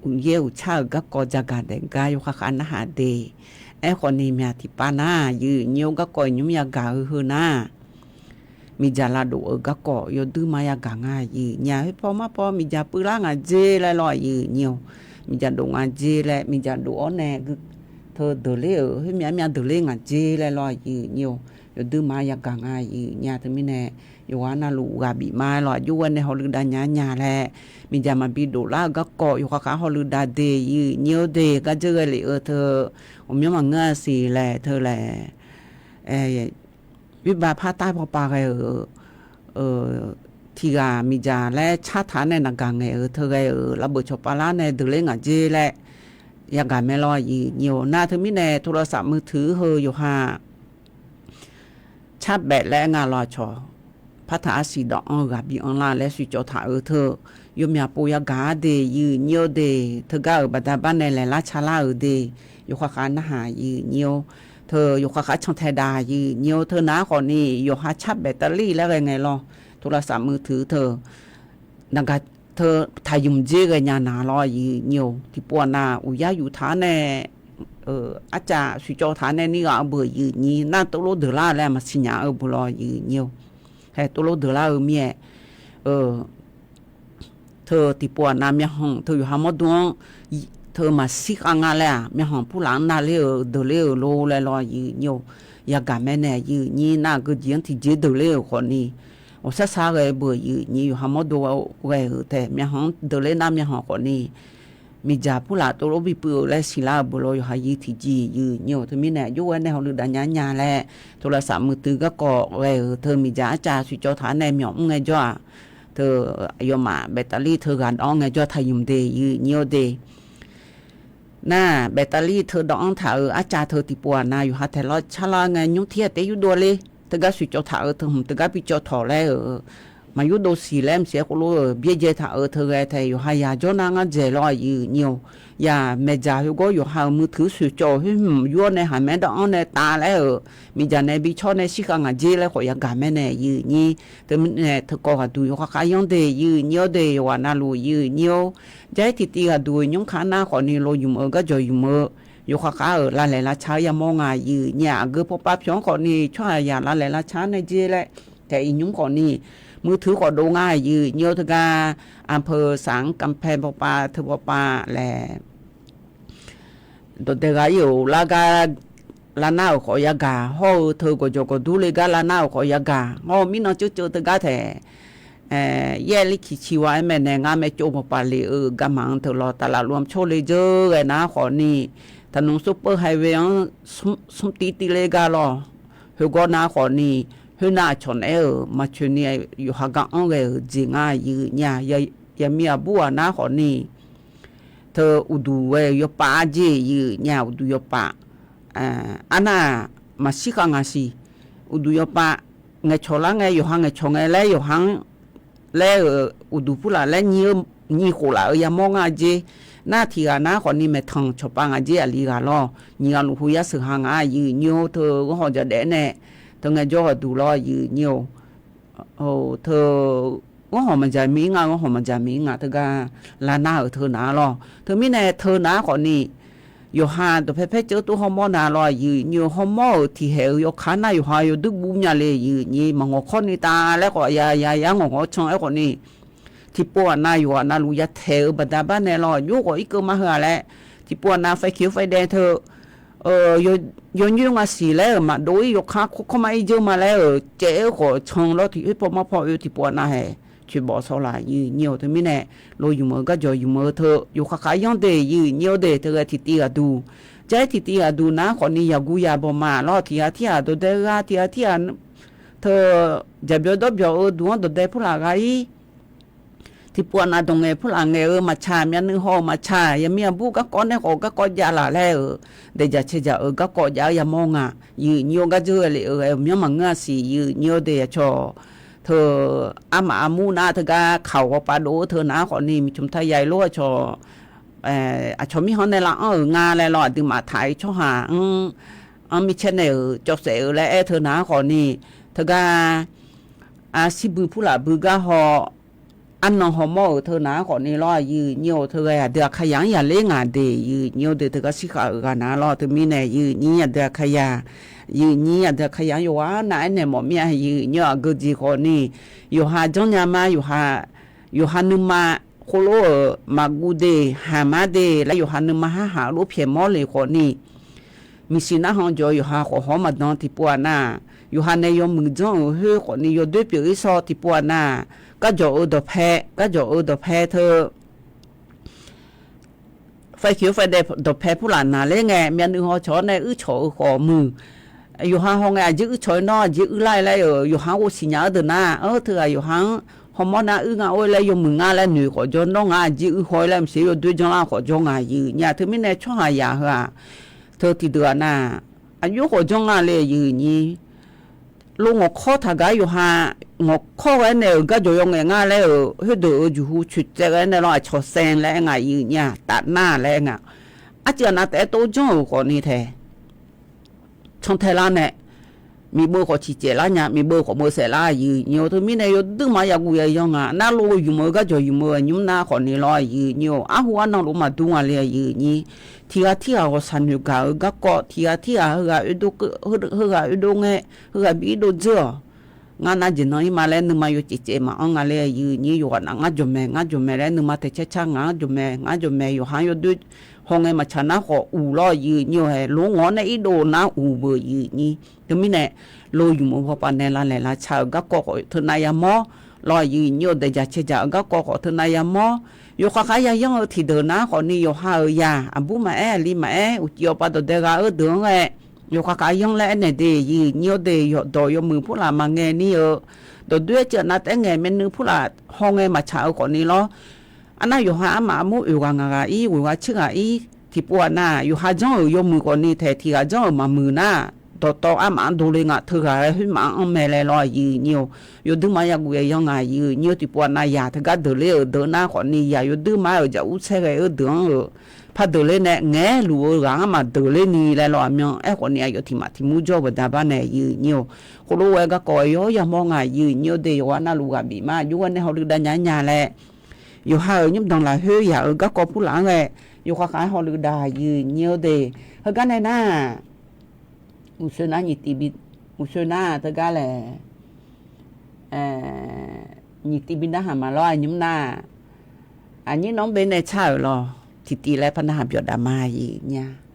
uqyaer uqcar-euq garkawv jagaq daef gar yawkhav khav narhaq de. Aerkhawfni myaq tiqpav nar, aqyuif aqnyir-or, garkawv nymr yagaq-eu heu nar, miqdzaq lavdof-eu garkawv yawduirma yagaq nga, aqyuif aqnyir-a. Khoerpaw marpaw miqdzaq puivlar ngaq jer laer lawq, aqyuif aqnyir-or, miqdzaq dof ngaq jer laer, miqdzaq dof-awr nae teu deuqler-euq khoermyav myav deuqler ngaq jer laer lawq, aqyuif aqnyir-or, yawduirma yagaq nga, aqyuif aqnyir-a. Teumirnae yawqghaq navluf ghaq bif ma-aer lawq, aqjox ghae nae hawlui dav nya nya laer, miqdzaq maqbi doflar-eu garkawv yawkhav khav hawlui dav de, aqyuif aqnyir-or de. Gar dzeur ghae lef-eu teu, ghawqmyanr maqngeur-a siq laer teu laer, oerbav par tar pawpav ghae-euq tiq ghaq miqdzaq laer car taq-anr nae naqgaq ngaeq-euq teu ghae-euq lavbeuq cawqpav lar nae deuqler ngaq jer laer yagaq mae lawq, aqyuif aqnyir-or. Nar teumirnae โทรศัพท์มือถือ heu yawqha carbae laer nga lawq, aqcawq partaq arsiq dawq-anr ghaq bi anrlar laer shuif cawv taq-euq teu, yawmyaq pov yagaq-ar de, aqyuif aqnyir-or de. Teugar-euq baqda bar nae laeqlar calar-euq de, yawkhav khav narhaq, aqyuif aqnyir-or, teu yawkhav khav cantae dav, aqyuif aqnyir-or. Teu nar khawfni yawqha carbae แบตเตอรี่ laer ghae ngae lawq, โทรศัพท์มือถือ teu naqgaq teu taqymq dzer ghae nya na lawq, aqyuif aqnyir-or. Tiqpov aqnav uqyar yuf taq-anr nae arcav shuif cawv taq-anr nae nir ghaq-eu beuq, aqyuif aqnyir, nar tovlor deuqlar laer maqsiq nya-eu beuq lawq, aqyuif aqnyir-or. Hae tovlor deuqlar-eu mir-aer, teu tiqpov aqnav myavkhanq teu yawqha mawrdo-anr teu maqshir khav nga laer-aq, myavkhanq purlaf-anr navler-euq deuqler-euq lor laer lawq, aqyuif aqnyir-or. Yagaq mae nae, aqyuif aqnyir, nar geujeq-anr tiqjeq deuqler-euq khawfni, ghawqshar shar ghae-eu beuq, aqyuif aqnyir, yawqha mawrdo ghae-euq taef myavkhanq-anr deuqler nar myavkhanq khawfni, miqdzaq purlaf tovlor bi puiv-eu laer siqlar-euq beuq lawq, yawqha yir tiqjeq, aqyuif aqnyir-or. Teumirnae aqjox ghae nae hawlui dav nya nya laer โทรศัพท์มือถือ garkawv ghae-euq teu miqdzaq arcav shuif cawv taq-anr nae myawq mr ngaejawr-aq, teu aqyawfmaf แบตเตอรี่ teu ghaq dawv-anr ngaejawr taqymq de, aqyuif aqnyir-or de. Nar แบตเตอรี่ teu dawv-anr taq-euq arcav teu tiqpov aqnav yawqha taeq lawr car lar ngae nymr tir-aer taef yurdov le, teugar shuif cawv taq-euq teu hmq teugar bi cawv tawq laer-euq, maqyurdov siq laer maqsiq-aer khoerlof-euq byaerdzae taq-euq teu ghae taef yawqha yaq jawr nar ngar dzaeq lawq, aqyuif aqnyir-or. Yaq maeqdzaq khoergawr yawqha-euq มือถือ shuif cawv-euq khoer hmq yur-awr nae haq maer dawv-anr nae tav laer-euq, miqdzaq nae bi cawr nae shir khav ngaq jer laer khawf yagaq mae nae, aqyuif aqnyir. Teumirnae teukawv ghaqduq yawkhav khav yanr de, aqyuif aqnyir-or de, yawqghaq navluf, aqyuif aqnyir-or. Jar-ir tiqtiv ghaqduq nymr kar nar khawfni lo ymq-eu garjawq ymq-eu, yawkhav khav-euq lavlaeq lavca-eu yamawr nga, aqyuif aqnyir-aq. Aqgeu pawpav pyawq-anr khawfni tsawrhaq yaq lavlaeq lavca-anr nae jer laer taef iq nymr khawfni, มือถือ khawf dov nga, aqyuif aqnyir-or. Teugar anpeu saf-anr kanpae pawpav teu pawpav laer dawqdae ghaq ir-euq lar gar lar nar-euq khawf yagaq, hawr-eu teu gawqjawq gawqdur le gar lar nar-euq khawf yagaq, hawr-eu mirnan ceuv ceuv teugar taef yaer lir kiq ciq wa-aer maeqnaeq ngar maeqtsov pawpav lef-eu garma-anr teu lawq, taflaf luf-anr tsawrle dzeur ghae nar khawfni, taqnmq ซูเปอร์ไฮเวย์-anr smr tiv tiv le gar lawq. Khoergawr nar khawfni, khoernar aqcawq naeq-aer-euq maqcoeqni yawqha gar anr ghae-euq jeq ngar, aqyuif aqnyir-a. Yaqmiq aqbur ghaq nar khawfni, teu uqduq ghae-euq yawpav arjer, aqyuif aqnyir-a. Uqduq yawpav arnar-aq maqshir khav ngaq siq. Uqduq yawpav ngaeqcawq lar ngae, yawqha ngaeqcawq ngae laer yawqha-anr laer-euq uqduq purlaf laer nyiq khof laf-eu yamawr ngar jer. Nar tiq ghaq nar khawfni maeqtanq cawqpav ngaq jer aqli ghaq lawr. Nyiq ghaq luf hu yar sheuq ha ngaq, aqyuif aqnyir-or. Teu ghanrhawq jadaef-aer nae teu ngaejawr ghaqduq lawr, aqyuif aqnyir-or. Teu ghanrhawq maqjaq mir nga, ghanrhawq maqjaq mir nga teugar lar nar-euq teu nar lawr. Teumirnae teu nar khawfni, yawqha dawqpae paer ceuv tov hawmawr na lawr, aqyuif aqnyir-or. Hawmawr-euq tiqhaeq-euq yawkaq nar yawqha yawduir guv nya le, aqyuif aqnyir. Maqngawq kawr ni tav laer khawf ya ya ya ngawq ngawq can-aer khawfni, tiqpov aqnav yawqghaq navluf yataeq-eu baqda bar nae lawr, jov khawf irkeuv mar heu-aq laer, tiqpov aqnav faeq kiq-eu faeq dae teu yawnyoer nga siq laer-euq maqdov-ir, yawkaq kawr kawr mar-ir dzeur ma laer-euq caev-aer khawf can lawr, tiq khoer paw mar paw oe tiqpov aqnav haeq coeqbawf sawlaq, aqyuif aqnyir-or. Teumirnae lo ymq-eu garjawq ymq-eu teu yawkaq khav yanr de, aqyuif aqnyir-or de. Teu ghae tiqtiv ghaqduq, jar-ir tiqtiv ghaqduq nar khawfni yaqguv yabawq ma lawr, tiq ghaq tir ghaq dawqdae gha, tiq ghaq tir ghaq Teu, jaqbyawq dawrbyawq-eu duq-anr dawqdae purlaf gha-ir. Tiqpov aqnav dawq ngaeq purlaf ngaeq-eu maqtsaq, myavnuiv haw-euq maqtsaq, yaqmir aqbur garkawv nae khawf garkawv jav laf laer-euq, daeqjaq caeqjaq-euq garkawv jav-eu yamawr nga. Yuif nyir-eu gar dzeur ghae lef-euq ghae-eu myanr maqngeur-a siq, yuif nyir-eu deuq yaqcawq. Teu, armaf armur nar teugar kaq-awq ghawqpav dov-eu teu nar khawfni miqcmq taya-ir lof aqcawq, aqcawq mirkhanq nae lav anr-euq nga laer lawr, aqduimaf taq-ir tsawrhaq-anr, anr mircaer nae-euq cawv saef-eu laer aer teu nar khawfni, teugar, sirbui purlaf bui gar haw, arnan hawmawr-euq teu nar khawfni lawr, yuif nyir-eu teu ghae aqdui Aqkaqyaq-anr yaqler ngaq de, yuif nyir-eu deuq teugar shirkhav-euq ghaq nar lawr, teumirnae yuif nyir aqdui Aqkaqyaq, yuif nyir aqdui Aqkaqyaq-anr yawqghaq nar aernaeq mawf mir-a, yuif nyir-eu aqgeujeq khawfni, yawqha janrnya ma, yawqha nuima khoerlof-euq maqguv de, haq mar de laer yawqha nuima harhaq-eu lof pyaeq mawr le khawfni, miqsiq narhan jawq-eu yawqha khawf hawr maqdan tiqpov aqnav, yawqha nae yawmuiq janr-euq khoer khawfni yawdoer pyeuf-ir sawr tiqpov aqnav, garjawq-eu dawqpae, garjawq-eu dawqpae teu, faykhoeq-eu faedae dawqpae purlaf naqler ngae, myavnuiv haw cawq-awr nae uir cawq-eu khawf muiq. Yawqha haw ngae aqjeq uir cawq-ir nawr aqjeq uir lar-ir laer-euq yawqha-anr ghovsiq nya-anr deuq nar, teughaq yawqha-anr hawmawr nar uir nga or laer yawmuiq nga laer noeq khawf jawr, nawr ngaq aqjeq uir haw-ir laer maqsiq yawdoer janrlar khawf jawr nga yuif nyir-a. Teumirnae tsawrhaq yaq heu-aq, teu tiqdeuq-aq nar, aqjox khawf janr nga le yuif nyir. Lo ngawqkawr taqgaq-aer yawqha, ngawqkawr ghae-aer nae-euq garjawq yawngaef nga laer-euq khoerdeuq-euq juqhu coeqtsaev ghae-aer nae lawr, aqcawq saer laer aer nga yuif nyir-a, taf nar laer aer nga. Arcuiv aqnav taef-aer tov janr-euq khawfni tae cantae lar nae, miqbeuv khawf ciqcaev lar nya, miqbeuv khawf beuv saef lar yuif nyir-eu teumirnae yawduirma yaguf yayan nga. Nar lo yumq-eu garjawq yumq-eu aqnymr nar khawfni lawr yuif nyir-eu arhu arnan lof maqdur nga le yuif nyir. Tiqghaq tirghaq ghawqshaq noeq gaq-eu garkawv, tiqghaq tirghaq heughaq oedov ngae, heughaq bi irdov dzeur-awq. Ngar nar jeq nan-ir ma laer nuima yawcaev caev maqanr nga le yuif nyir. Yawqghaq naf ngar jawqmaeq ngar jawqmaeq laer nuima taeq car car ngar jawqmaeq ngar jawqmaeq yawqha-anr yawdoer haw ngae maqtsaq nar khawf uq lawr yuif nyir-eu hae lo ngawq-awr nae irdov nar uq beuq yuif nyir. Teumirnae lo yumq-eu hawpav nae lavlaeq lavtaq-euq garkawv khawf teunav yamawr lawr yuif nyir-eu daeqjaq caeqjaq-euq garkawv khawf teunav yamawr. Yawkhav khav-aer yayanr-eu tiqdeuq nar khawfni yawqha-euq yaq aqbur maqaer aqli maqaer uqcif awqpav dawqdae ghaq-eu deuq-anr ghae, yawkhav khav-aer yanr laer aernaeq de yuif nyir-eu de yawqdawq yawmuiq purlaf maqngae ni-eu dawqdoer-aer ceuv aqnav taef-aer ngaeq myavnuiv purlaf haw ngae maqtsaq-eu khawfni lawr. Arnar yawqha armaf armur oeq ghaq ngaq ghaq-ir ghoeq ghaq tser ghaq-ir tiqpov aqnav yawqha janr-euq yawmuiq khawfni taeq tiqghaq janr-euq maqmuiq nar, dawqtawv armaf-anr dovle nga teughaq-aer khoermaf-anr anr mae laer lawr yuif nyir-eu. Yawduirma yaguf yayan nga yuif nyir-eu tiqpov aqnav yaq teugar deuq ler-euq deuq nar khawfni yaq yawduirma-euq jaq ur tsaer ghae-eu deuq-anr-euq par deuq ler nae ngaeq-aer luf-eu ghaq-anr maqdeuq ler ni laer lawr aqmyan aerkhawfni aqyawf tiq maf tiq mur jawr-eu baqda bar nae yuif nyir-eu. Khoerlof-aer garkawv-aer yawr yamawr nga yuif nyir-eu de yawqghaq navluf ghaq bif ma jov ghae nae hawluiv dav nya nya laer yawqha-euq nymrdanq lafkhoer yaq-euq garkawv purlaf-anr ghae, yawkhav khav-aer hawluiv dav yuif nyir-eu de. Heugar nae nar, uqshoe nar nyiq tiv bi, uqshoe nar teugar laer, nyiq tiv bi narhaq ma lawr aqnymr nar, aqnyir nawr-anr bae nae car-euq lawr tiqtiv laer par narhaq byawq dav ma yuif nyir-a.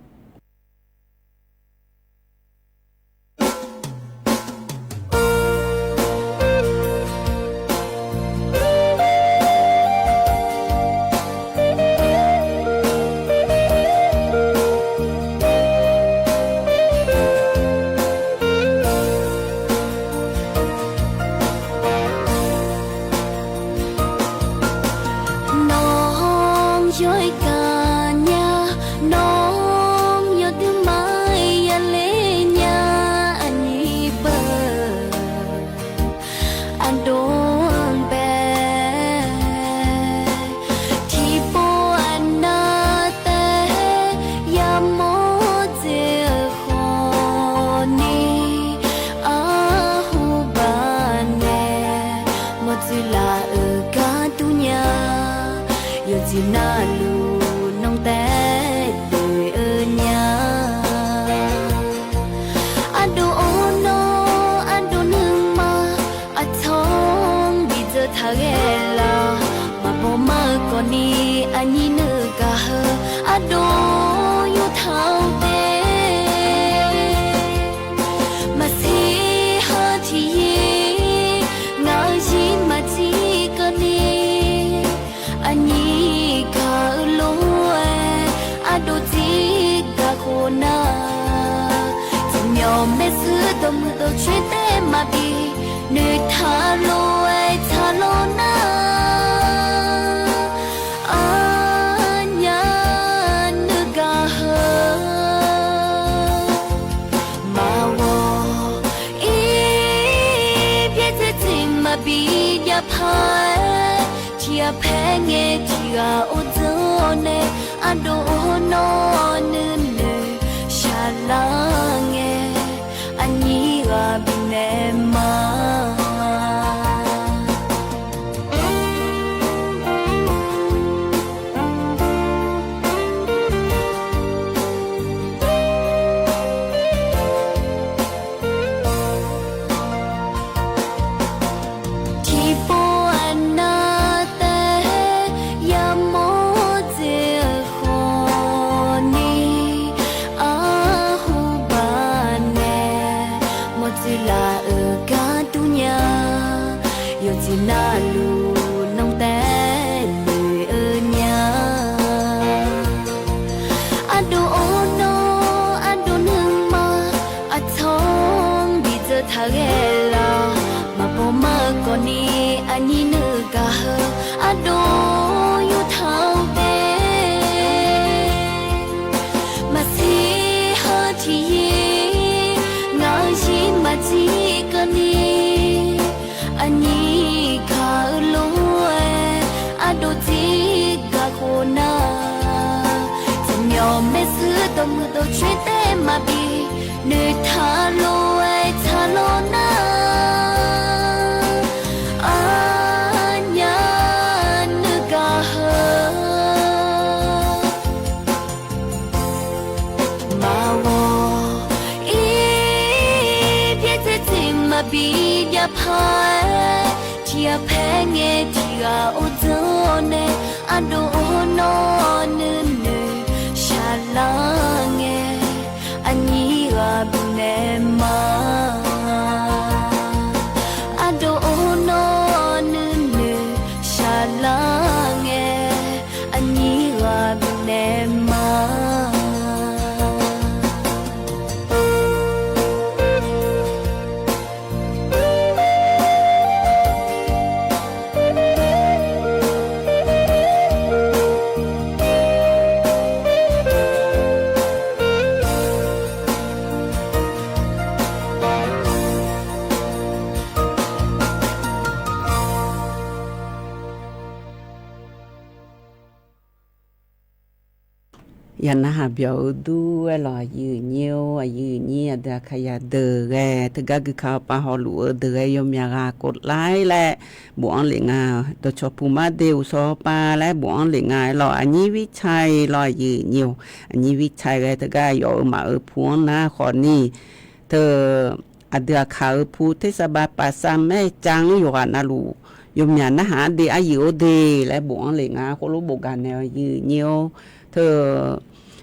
Nawr-anr yawr-aer kaq nya, nawr-anr yawduirma-aer yaler nya, aqnyir beuq aqdov-anr bae. Tiqpov aqnav taef-aer yamawr dzaeq-eu khawfni, arhu baq nae mawqtsuif laf-euq gar dur nya. Yawqjeq navluf nan taef-aer doe-eu nya. Ardov-awr nawr ardov nuima, aqcawq-anr bidzeur taq ghae laf. Maqbaw mar-eu khawfni aqnyir nuigaq heu ardov yurtaq-eu de. Maqsiq ha tiqyir ngaq-euq zir maqjir keuvni, aqnyir gaq-eu lof-aer ardov jir gaq khof nar, tsawrmyanr maershuir dawqmuiq dawqcoer taef maqbi Taqlof-aer taqlawr nar, aqnyaf nuigaq heu maqghawq-ir. Byaerdzae tseq maqbi jav paq-aer, tiqghaq paer ngae tiqghaq or dzeur-awr nae, ardov or nawr nuinoeq shaqlar ngae, aqnyir ghaq bifnaeq ma. Tiqpov aqnav taef yamawr dzaeq-eu khawf ni, arhu baq nae mawqtsuif laf-euq gar dur nya. Yawqjeq navluf nan taef noeq-eu nya. Ardov or nawr ardov nuima, aqcawq-anr bidzeur taq ghae laf. Maqbaw mar-eu khawf ni aqnyir nuigaq heu, ardov yurtaq-eu de. Maqsiq heu tiqyir, ngaq-euq zir maqdzir keuvni, aqnyir gaq-eu lof-aer ardov dzir gaq khof nar, tsawqmyawf maershuir dawqmuiq dawqcoer taef maqbi noeqtaq lof-aer taqlawr nar, aqnyaf nuigaq heu maqghawq-ir. Byaerdzae tseq maqbi jav paq-aer, tiqghaq paer ngae tiqghaq or dzeur-awr nae, ardov or nawr nuinoeq shaqlar ngae, aqnyir ghaq bifnaeq ma. Ardov or nawr nuinoeq shaqlar ngae, aqnyir ghaq bifnaeq ma. Yaq narhaq byawq-eu dur-aer lawq, aqyuif aqnyir-or, aqyuif aqnyir aqdui aqkaqyaq deuq ghae teugar guika pav hawluf-eu deuq ghae yawmyaq ghaq kov lar-ir laer bofanr lef nga. Dawqcawq puq mar de uqshawr pav laer bofanr lef nga-aer lawq, aqnyir vir ca-ir lawq, aqyuif aqnyir-or, aqnyir vir ca-ir ghae teugar yawf-eu maf-eu pu-anr nar khawf ni, teu aqdui aqkaq-eu pu tersar bav pafsar maer ca-anr yawqghaq navluf yawmyaq narhaq-anr de aryuif-or de laer bofanr lef nga. Khoerlof bof gaq naeq-awq, aqyuif aqnyir-or. Teu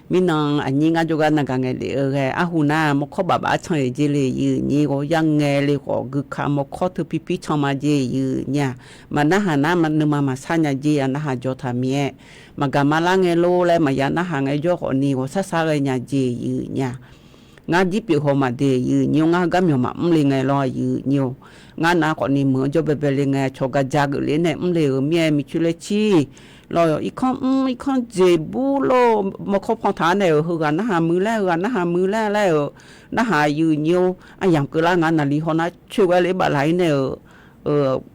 mirnan aqnyir ngar jawrgar navgaq ngaeq lef-eu ghae arhu nar mawrkawr baf baf-aer can-eq jeq le, aqyuif aqnyir ghawq yar ngae le khawf guika mawrkawr teu pirpir can ma jeq, aqyuif aqnyir-aq. Maqnarhaq nar nuima maqsar nya jeq, aqnarhaq jawr taq mir-aer, maqgaq maqlar ngae lor laer maqya narhaq ngae jawr khawf ni ghawqshar shar ghae nya jeq, aqyuif aqnyir-aq. Ngar jir pyeuf haw maqde, aqyuif aqnyir-or, ngar heugar myawq maqmr le ngae lawr, aqyuif aqnyir-or. Ngar nav khawf ni meuq-anr jawr baebae le ngae, cawq gaq ja geuf le nae mr le-euq mir-aer, miqcoer laer cir lawq, irkanr mr irkanr jeq bur lor, mawrkawr pan taq-ar nae-euq heughaq narhaq muiq laer, heughaq narhaq muiq laer laer-euq narhaq, aqyuif aqnyir-or, aryamq keuvlar nga naqli haw nar coer ghae le baflaf-ir nae-euq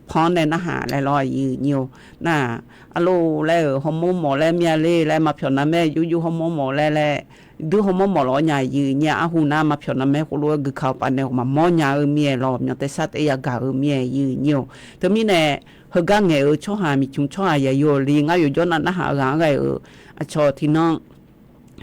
pan-anr nae narhaq laer lawr, aqyuif aqnyir-or. Nar-aq, arlor laer-euq hawmawr mawf laer mir-a le laer maqpyawq navmaer yurjur hawmawr mawf laer laer, dui hawmawr mawf lawr nya, aqyuif aqnyir-aq. Arhu nar maqpyawq navmaer khoerlof-aer guika pav nae maqmawr nya-eu mir-aer lawr, myawq taersar taef yagaq-eu mir-aer, aqyuif aqnyir-or. Teumirnae heugar ngaeq-eu tsawrhaq miqcmq tsawrhaq yaq yawq li ngar yawqjawr nav narhaq-eu ghaq-anr ghae-euq aqcawq tiqnan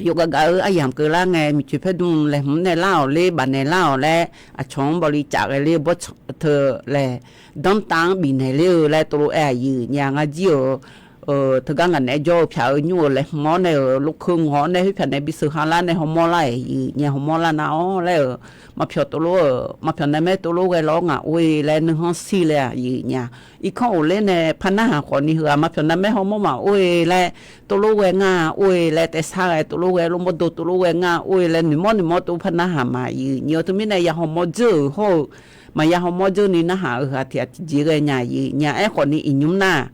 yawqgaf gaf-eu aryamq keuvlar ngae, miqcoer paerdm laeqhmq nae lar-awq ler, bafnaeq lar-awq laer aqcawq-anr bawli caf ghae ler-eu bawrtsanq teu laer, danrtav-anr bifnaeq ler-eu laer tov lof-aer, aqyuif aqnyir-aq, ngar jir-euq teugar ngaq naeq-aer jawr-eu pyaq-euq nymr-euq laeqhmq-awr nae-euq lokeu ngawq-awr nae khoerpyaq nae bi sheuq ha lar nae hawmawr lar-aer, yif nya hawmawr lar nar-awr laer-euq, maqpyawq tovlor-euq, maqpyawq navmaer tovlor ghae lawr ngaq or-e laer nuikhanr shir laer-aq, yif nya. Irkanr of ler nae par narhaq khawfni heu-aq, maqpyawq navmaer hawmawr maqor-e laer, tovlor ghae ngar or-e laer, taef sar ghae tovlor ghae, lormawr do tovlor ghae ngar or-e laer, noeqmawr noeqmawr tov par narhaq ma, yif nya. Teumirnae ya hawmawr dzeur-euq hawr-eu, maqya hawmawr dzeur ni narhaq-euq heu-aq tiq ghaq tiqjeq ghae nya, yif nya. Aerkhawfni iqnymr nar,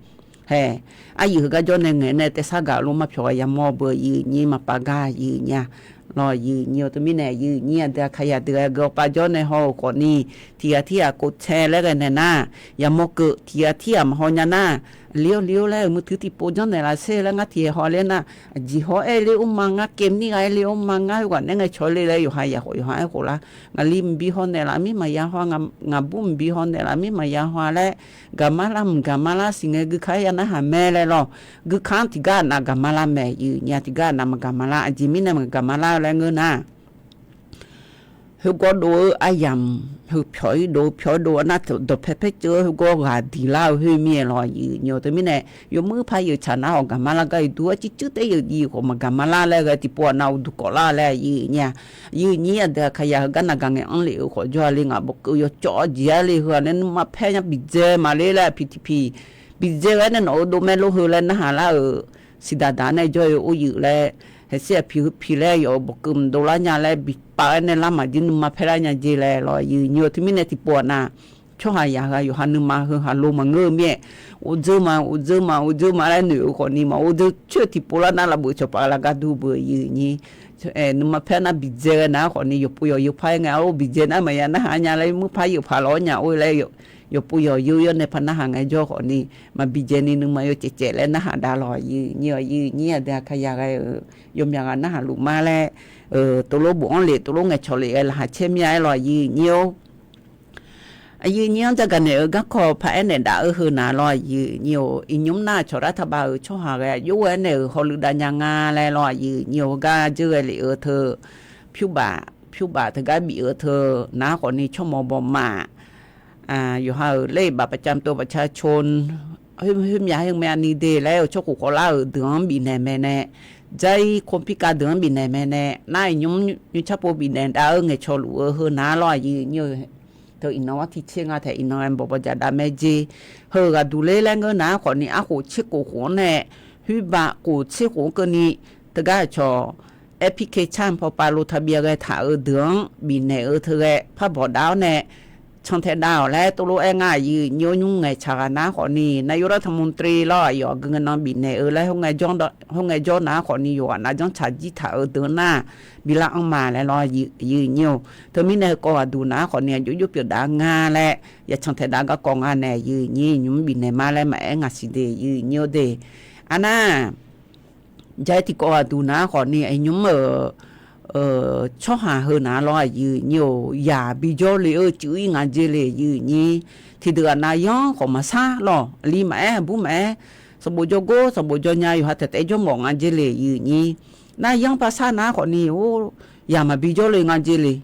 haeq, aryuif heugar jawr nae ngaeq nae taef sar gaq-eu lor maqpyawq ghae yamawr beu, yif nya. Maqpav gar, yif nya. Lawr, yif nya. Teumirnae yif nya aqdui aqkaqyaq deuq ghae geu-awr pav jawr nae haw-euq khawfni, tiq ghaq tirghaq kov tae laer ghae naeq nar, yamawr keuv. Tiq ghaq tirghaq maqhaw nya nar, ler-awr ler-awr laer-euq muiq tuir tiqpov janrnaeq laf sher laer ngar tiq ghaq haw ler nar, aqjeq hawr aer ler or ma, ngar kaevni ghaq aer ler or ma, ngar khoerghaq nae ngae cawq le laer yawqha yaq khawf yawqha aer khof lar. Ngaqli mqbi haw naeqlaf mir maqya haw, ngaqbur mqbi haw naeqlaf mir maqya haw laer, gaqmar lar mq gaqmar lar siq ngae gui kar ya narhaq mae laer lawr. Gui kar-anr tiqgar aqnav gaqmar lar mae, yif nya. Tiqgar aqnav maqgaqmar lar, aqjeq mirnae maqgaqmar lar laer ngeur nar, khoergawr dov-eu aryamq, heu pyawq-ir dov-eu pyawq-ir dov-eu nar, dawqpae paer ceuv-eu khoergawr ghaq diq lar-eu khoer mir-aer lawr, yif nya. Teumirnae yawmuir par yeuq tsaq nar hawq gaqmar lar gar-iq dur-awr, circuir taef yeuq jiv khawf maqgaqmar lar laer ghae tiqpov aqnav uqduq kawf lar laer, yif nya. Yif nya. Aqdui aqkaqyaq heugar navgaq ngaeq anr lef-euq khawf jawr-a le, ngaq bawqkeuv yawcawv-awr jeq-aer le heu-aq nae nuima paer nya biqdzae maqler laer aqpiq tiqpiq biqdzae ghae nae nawq-euq dovmaer lor heu laer narhaq lar-euq siqdaq daq nae jawr-eu or yif laer, haeqsir aqpiq heu piq laer yawf-euq bawqkeuv mqdov lar nya laer bipav-aer nae lar maqjir nuima paer lar nya jeq laer lawr, yif nya. Teumirnae tiqpov aqnav tsawrhaq yaq heu-aq yawqha nuima heu haq lo maqngeur-eu mir-aer, or dzeur ma or dzeur ma or dzeur ma laer noeq-eu khawfni maq or dzeur coer tiqpov lar nar lavbeuf cawqpaf lav gar dur beu, yif nya. Nuima paer nar biqdzae ghae nar khawfni yawqpov yawqyeu par-aer ngae, or biqdzae nar maqya narhaq nya laer muir par yeuq paq lawr nya or laer, yawqpov yawqyeu yawr nae par narhaq ngae jawr khawfni maqbi dzaeni nuima yawcaev caev laer narhaq dav lawr, yif nya. Yif nya. Aqdui aqkaqyaq ghae-euq yawmyaq ghaq narhaq luf mar laer, tovlor bofanr lef tovlor ngaeqcawq lef ghae laqkhaq caer mir-a aer lawr, yif nya-or. Aqyuif nyir-anr jagaq naeq-euq garkawv paq-aer naeq daf-eu heu naq lawr, aqyuif nyir-or. Iqnymr nar cawqlar taqbav-euq tsawrhaq ghae aqjox ghae-aer naeq-euq hawluiv dav nya nga laer lawr, aqyuif nyir-or. Gar dzeur ghae lef-eu teu, pyurbaf pyurbaf teugar bif-eu teu nar khawfni tsawrmawq bawq maf, yawqha-euq เลขบัตรประจำตัวประชาชน khoermyav khoermyav ni de laer-euq tsawrkhof khawvlar-euq deuq-anr bifnaeq mae nae, dzar-ir คอมพิวเตอร์ deuq-anr bifnaeq mae nae, nar iqnymr nymrcar pov bifnaeq dav-eu ngaeqcawq luf-eu heu naq lawr, aqyuif nyir-or. Teu iqnan-anr tiq tser nga taeq iqnan-aer bawq bawq jaq dav mae jeq. Heu ghaq duq ler laer ngeur nar khawfni arkhof tser khof khof-anr nae, khoerbav khof tser khof-anr keuvni, teugar aqcawq application pawpav lo taqbyav ghae taq-euq deuq-anr bifnaeq-eu teu ghae par bawq dav-awr nae, cantae dav-awq laer tovlof-aer ngar aqyuif nyir-or. Nymr ngaeqcaq ghaq nar khawfni นายกรัฐมนตรี lawr, aqyawf-aq guinan bifnaeq-eu laer, khoerngae jawr nar khawfni yawqghaq nav janr tsaq jir taq-euq deuq nar, bilar anr ma laer lawr, aqyuif nyir-or. Teumirnae heukawv ghaq duq nar khawfni aqjox jox pyeuf dav nga laer, ya cantae dav garkawv nga nae, aqyuif nyir nymr bifnaeq ma laer maqaer ngaq siq de, aqyuif nyir-or de. Arnar, ja-aer tiqkawv ghaq duq nar khawfni iqnymr-euq tsawrhaq heu naq lawr, aqyuif nyir-or. Yaq bijawr le-eu cuiv-ir nga jer le, aqyuif nyir. Tiqdeuq aqnav yanr khawf maqsar lawr, aqli maqaer aqbur maqaer, sanqbof jawrgor sanqbof jawrnya yawqha taef taef jawr mawf nga jer le, aqyuif nyir. Nar yanr par sar nar khawfni or, yaq maqbi jawr le nga jer le.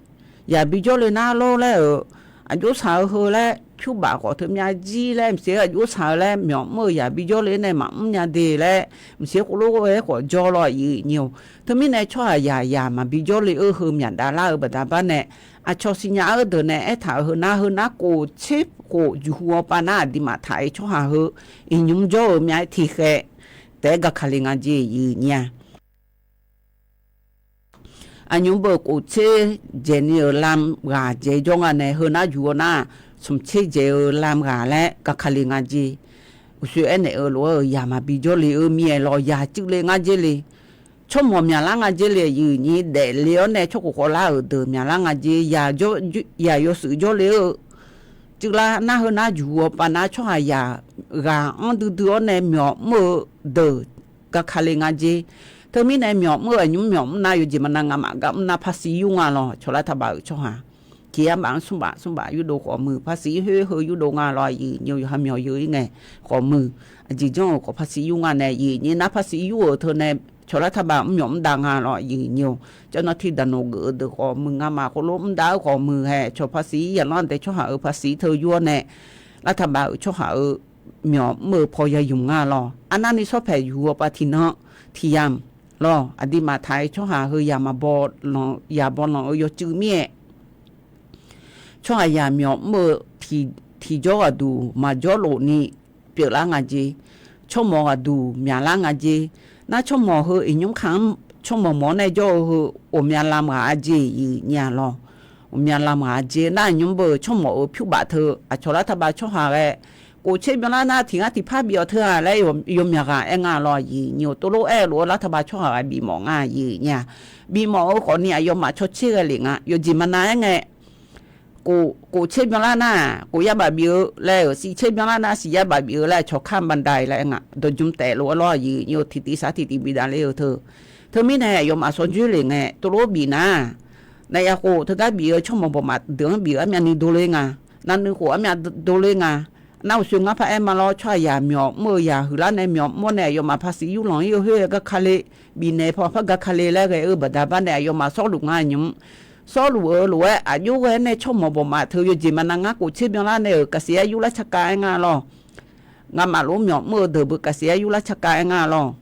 Yaq bijawr le nar lor laer-euq, aqjox saq-eu heu laer pyurbaf khawf teu myav jir laer maqsiq aqjox saq-eu laer myawq mr-eu yaq bijawr le nae maqmr nya de laer maqsiq khoerlof-aer khawf jawr lawr, aqyuif nyir-or. Teumirnae tsawrhaq yaq yaq maqbi jawr le-eu heu myaq dav lar-eu baqda bar nae, aqcawq siqnya-eu deuq nae aertaq-euq heu nar, heu nar khof tser khof juqhu-awr pav nar aqduimaf taq-ir tsawrhaq heu iqnymr jawr-eu myav-aer tiqkhaeq taef-aer gaq kale nga jer, aqyuif nyir-a. Aqnymr beu khof tser dzaeqni-euq lam ghaq dzaeq jawr nga nae, heu nar juq-awr nar, smq tser dzaeq-eu lam ghaq laer gaq kale nga jer. Uqshoe aernaeq-eu lof-aer-euq yaq maqbi jawr le-eu mir-aer lawr, yaq cuiv le nga jer le. Tsawrmawq myaqlar nga jer le, aqyuif nyir daefle-awr nae tsawrkhof khawvlar-euq deuq myaqlar nga jer, yaq yawshuif jawr le-eu cuivlar nar, heu nar juq-awr pav nar tsawrhaq yaq ghaq-anr duidui-awr nae myawq mr-eu deuq gaq kale nga jer. Teumirnae myawq mr-eu aqnymr myawq mr nar yawjeq maqnav ngamaf gar mr nar parsiq yur nga lawr, cawqlar taqbaf-euq tsawrhaq tiq yar baf-anr smr baf smr baf yurdov khawf muiq, parsiq khoer heu yurdov nga lawr, aqyuif nyir-or. Yawqha myawq yeu-ir ngae khawf muiq, aqjeq janr-euq khawf parsiq yur nga nae, aqyuif nyir nar parsiq yur-euq teu nae cawqlar taqbaf mr myawq mr dav nga lawr, aqyuif nyir-or. Cawv nawr tiq daq nawq geuf-eu deuq khawf muiq, ngamaf khoerlof mr dav-eu khawf muiq hae, cawq parsiq yaqlanr dae tsawrhaq-euq parsiq teu yur-awr nae, lar taqbaf-euq tsawrhaq-euq myawq mr-eu paw ya ymq nga lawq. Arnavni shawr paeq yuq-eu pav tiqnan tiq yamq lawq. Aqduimaf taq-aer tsawrhaq heu yaq maqbaw lanq, yaq baw lanq-eu yawcuiv mir-aer, tsawrhaqzaq myawq mr-eu tiqjawr ghaqduq maqjawr lofni pyeuflar nga jeq. Tsawrmawq ghaqduq myaqlar nga jeq. Nar tsawrmawq heu iqnymr kaq-anr tsawrmawq mawq-awr nae jawr-eu heu ghawqmya lam ghaq-a jeq yif nya lawq. Ghawqmya lam ghaq-a jeq. Nar aqnymr beu tsawrmawq-euq pyur baf teu aqcawq lar taqba tsawrhaq ghae kof tser byanlar nar tiq ngar tiqpar bif-awq teu-aq laer yawmyaq ghaq aer nga lawq yif nyi-eu. Tov lof aer-eu lof-aer lar taqba tsawrhaq ghae bifmawf nga yif nya. Bifmawf-eu khawfni aqyawfmaf cawtser ghae lef nga. Yawqjeq maqnav aer ngae, kof tser byanlar nar kof yar baf bif-eu laer-euq, siq tser byanlar nar siq yar baf bif-eu laer cawq kar maqdaq-iq laer aer nga. Dawqjmq taef lof-aer lawr yif nyi-eu. Tiqtiv sar tiqtiv bi dav ler-eu teu. Teumirnae aqyawfmaf shawrjoer lef ngae tov lof bif nar, naf yaf khof teugar bif-eu tsawrmawq bawqmaf deuq-anr bif-eu armyavni dovler nga. Navnuiv khof armyav dovler nga. Nar uqshoe ngar par aer ma lawr, tsawrhaqzaq myawq mr-eu yaq huiqlar nae myawq mr-awr nae aqyawfmaf paqsiq yurlanq ir-eu khoer-aer gar kale, bifnaeq paw par gar kale laer ghae-eu baqda bar nae aqyawfmaf sawrluf nga nymq. Sawrluf-eu lof-aer aqjox ghae-aer nae tsawrmawq bawqmaf teu yawqjeq maqnav ngar kof tser byanlar nae-euq kaqsiq-aer yurlar carkav aer nga lawq. Ngamaf lof-aer myawq mr-eu deuq beu kaqsiq-aer yurlar carkav aer nga lawq.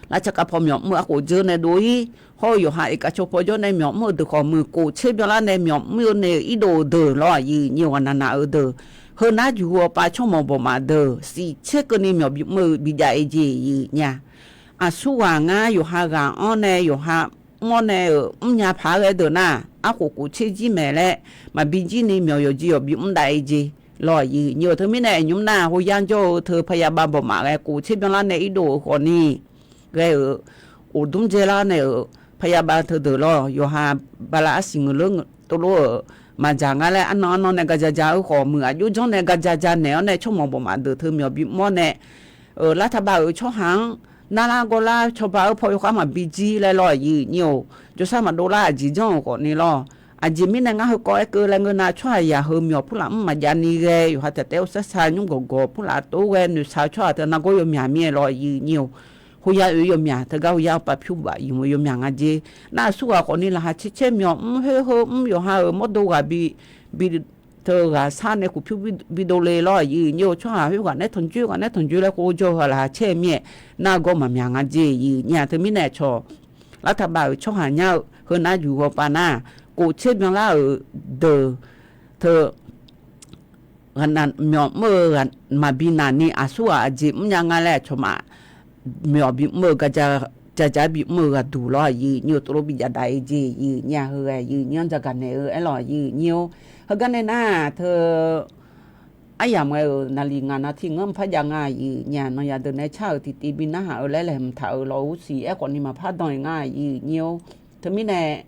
Lar carkav paw myawq mr-eu arkhof dzeur nae dov-ir. Hawr-eu yawqha iqkav caw paw jawr nae myawq mr-eu deuq khawf muiq kof tser byanlar nae myawq mr-eu nae-euq irdov-eu deuq lawr yif nyi-eu ghaq navnaq-eu deuq. Heu nar juq-eu pav tsawrmawq bawqmaf deuq siq tser keuvni myawq bimr-eu bijav-ir jeq yif nya. Aqsurghaq ngar yawqha ghaq-anr nae yawqha mr-awr nae-euq mrnya paq-aer ghae deuq nar, arkhof kof tser jir maeq laer maqbi jir ni myawq yawqjeq yawq bimr dav-ir jeq lawr yif nyi-eu. Teumirnae aqnymr nar hoyar jawr-eu teu paqya bav bawqmaf ghae kof tser byanlar nae irdov-euq khawfni ghae-euq, ghofdmr dzaelar nae-euq paqya bav teudeuq lawr yawqha bala arsiq ngeuq lor tov lof-euq maqdzaq nga laer arnan arnan nae gaja ja-eu khawf muiq aqjox janr nae gaja ja naeq-awr nae tsawrmawq bawqmaf deuq teu myawq bimr-awr nae, lar taqba-euq tsawrhaq-anr narlar gawrlar cawba-eu paw yawkhar maqbi jir laer lawr yif nyi-eu. Jawrshar maqdov lar aqjeq janr-euq khawfni lawr. Aqjeq mirnae ngar heukawv aerkeuv laer ngeur nar tsawrhaqzaq heu myawq purlaf mr maqjav ni ghae yawqha taef taef-aer uqsar sar nymr gawqgawq purlaf tov ghae noeqshaq-eu tsawrhaq teu nargawr yawmyaq mir-aer lawr yif nyi-eu. Hoya oe yawmyaq teugar hoya pav pyur baf yif-eu yawmyaq nga jeq. Nar aqsurghaq khawfni laqkhaq caer caer myawq mr khoer heu mr yawqha-euq mawrdo ghaq bi, bi teu ghaq sar nae khof pyur bidov le lawr yif nyi-eu. Tsawrhaq khoerghaq nae tanqjoer ghaq nae tanqjoer laer khof jawr-eu laqkhaq caer mir-aer nar gawr maqmyaq nga jeq yif nya. Teumirnae cawq lar taqba-euq tsawrhaq nyar-eu heu nar juq ghawpav nar kof tser byanlar-euq deuq teu myawq mr-eu maqbi naq ni aqsurghaq aqjeq mrnya nga laer aqcawq ma myawq bimr-eu jaja bimr-eu ghaqduq lawr yif nyi-eu tov lof bijav dav-ir jeq yif nya. Heu ghae yif nyi-anr jagaq naeq-eu aer lawr yif nyi-eu. Heugar nae nar teu aryamq ghae-euq naqliq ngaq nav tiq nganr mqpar jav nga yif nya. Nanqyaq deuq nae car-euq tiqtiv bi narhaq-eu laer laeqhmq taq-euq lawq-eu uqsiq aerkhawf ni maqpar dan-iq nga yif nyi-eu. Teumirnae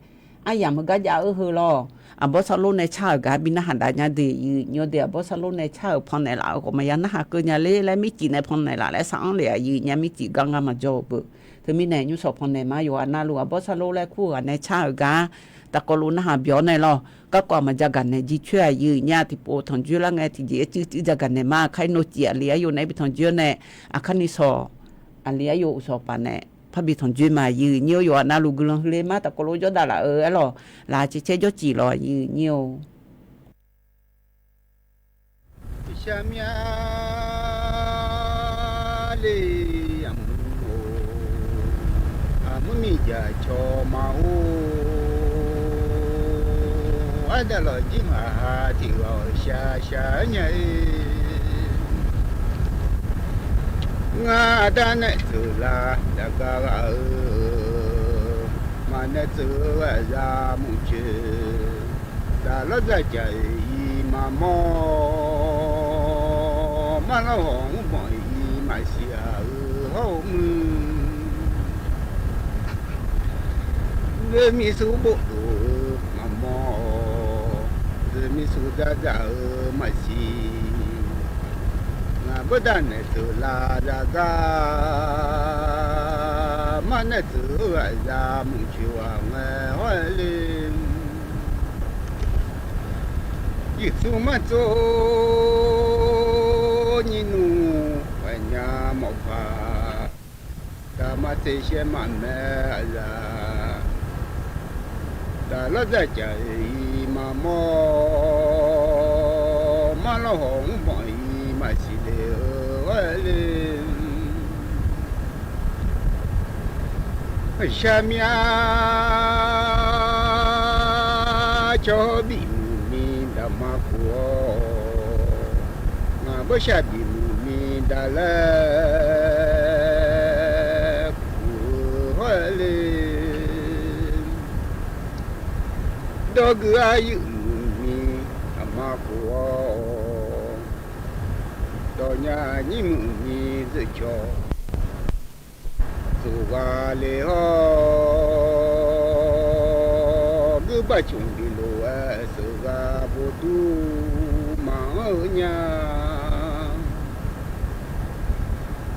aryamq heugar jav-eu heu lawr. Aqbawr Sarlor nae car-euq gar bi narhaq dav nya de yif nyi-eu de. Aqbawr Sarlor nae car-euq pannaeq laf-eu khawf maqya narhaq keuv nya ler laer mircif nae pannaeq laf laer sar-anr le-aq yif nya. Mircif gar ngar maqjawr-eu beu. Teumirnae nymrshawq pannaeq ma yawqghaq navluf Aqbawr Sarlor laer kur-eu ghaq nae car-euq gar taqkawv lof narhaq byawq nae lawr. Garkawv maqjagaq naeq jircoer-aq yif nya. Tiqpov tanqjoer lar ngae tiqjeq-aer cuiv cuiv jagaq naeq ma. Kar-ir nawciq aqli aryov naeq-aer bi tanqjoer nae, aqkar ni shawq aqli aryov uqshawq paf nae parbi tanqjoer ma yif nyi-eu. Yawqghaq navluf guiqlanq huiqle ma. Taqkawv lof jawrdavlaf-eu aer lawq. Laqkhaq caer caer jawrcif lawq yif nyi-eu. Shaqmya le aqmur miqjaq cawq maqor, ardav lawq jir ngaq ha tiq ghaq-awq shaq shaq-aer nya-e. Ngar ardav nae teuq la daqga ghaq-eu, maqnae teuq-eu ghaqzaq maqcoeq, daq lawr dzaqcaf-euq iq maqmawr, mar lawr hawq mr banq iq maqsiq-aq-euq hawr-eu mr. Dzeurmi sur bofdov-eu maqmawr, dzeurmi sur dzardzaq-eu maqsiq. Ngaq beudav naeq teuq la daqga, mar nae teuq-eu ghaqzaq maqcoeq ghaq ngae hawr-aer le. Yif tsov mar tsov nyir nmr ghaqnya mawf paq, daq mar tser shaer maqmae aqzaq. Daq lawr dzaqcaf-euq iq maqmawr, mar lawr hawq mr banq iq maqsiq le-eu Shaqmyav cawq bimuiq mi daqma kuv-awr, ngaq beushaq bimuiq mi daqlaer kuv-eu hawr-aer le. Dawrgui aryuif muiq mi daqma kuv-awr, dawqnya nyir muiq mi zeuqcawq tsof ghaq le hawr, guirbaq cmq bif lof-aer sheuqgha bodur maqanr-eu nya.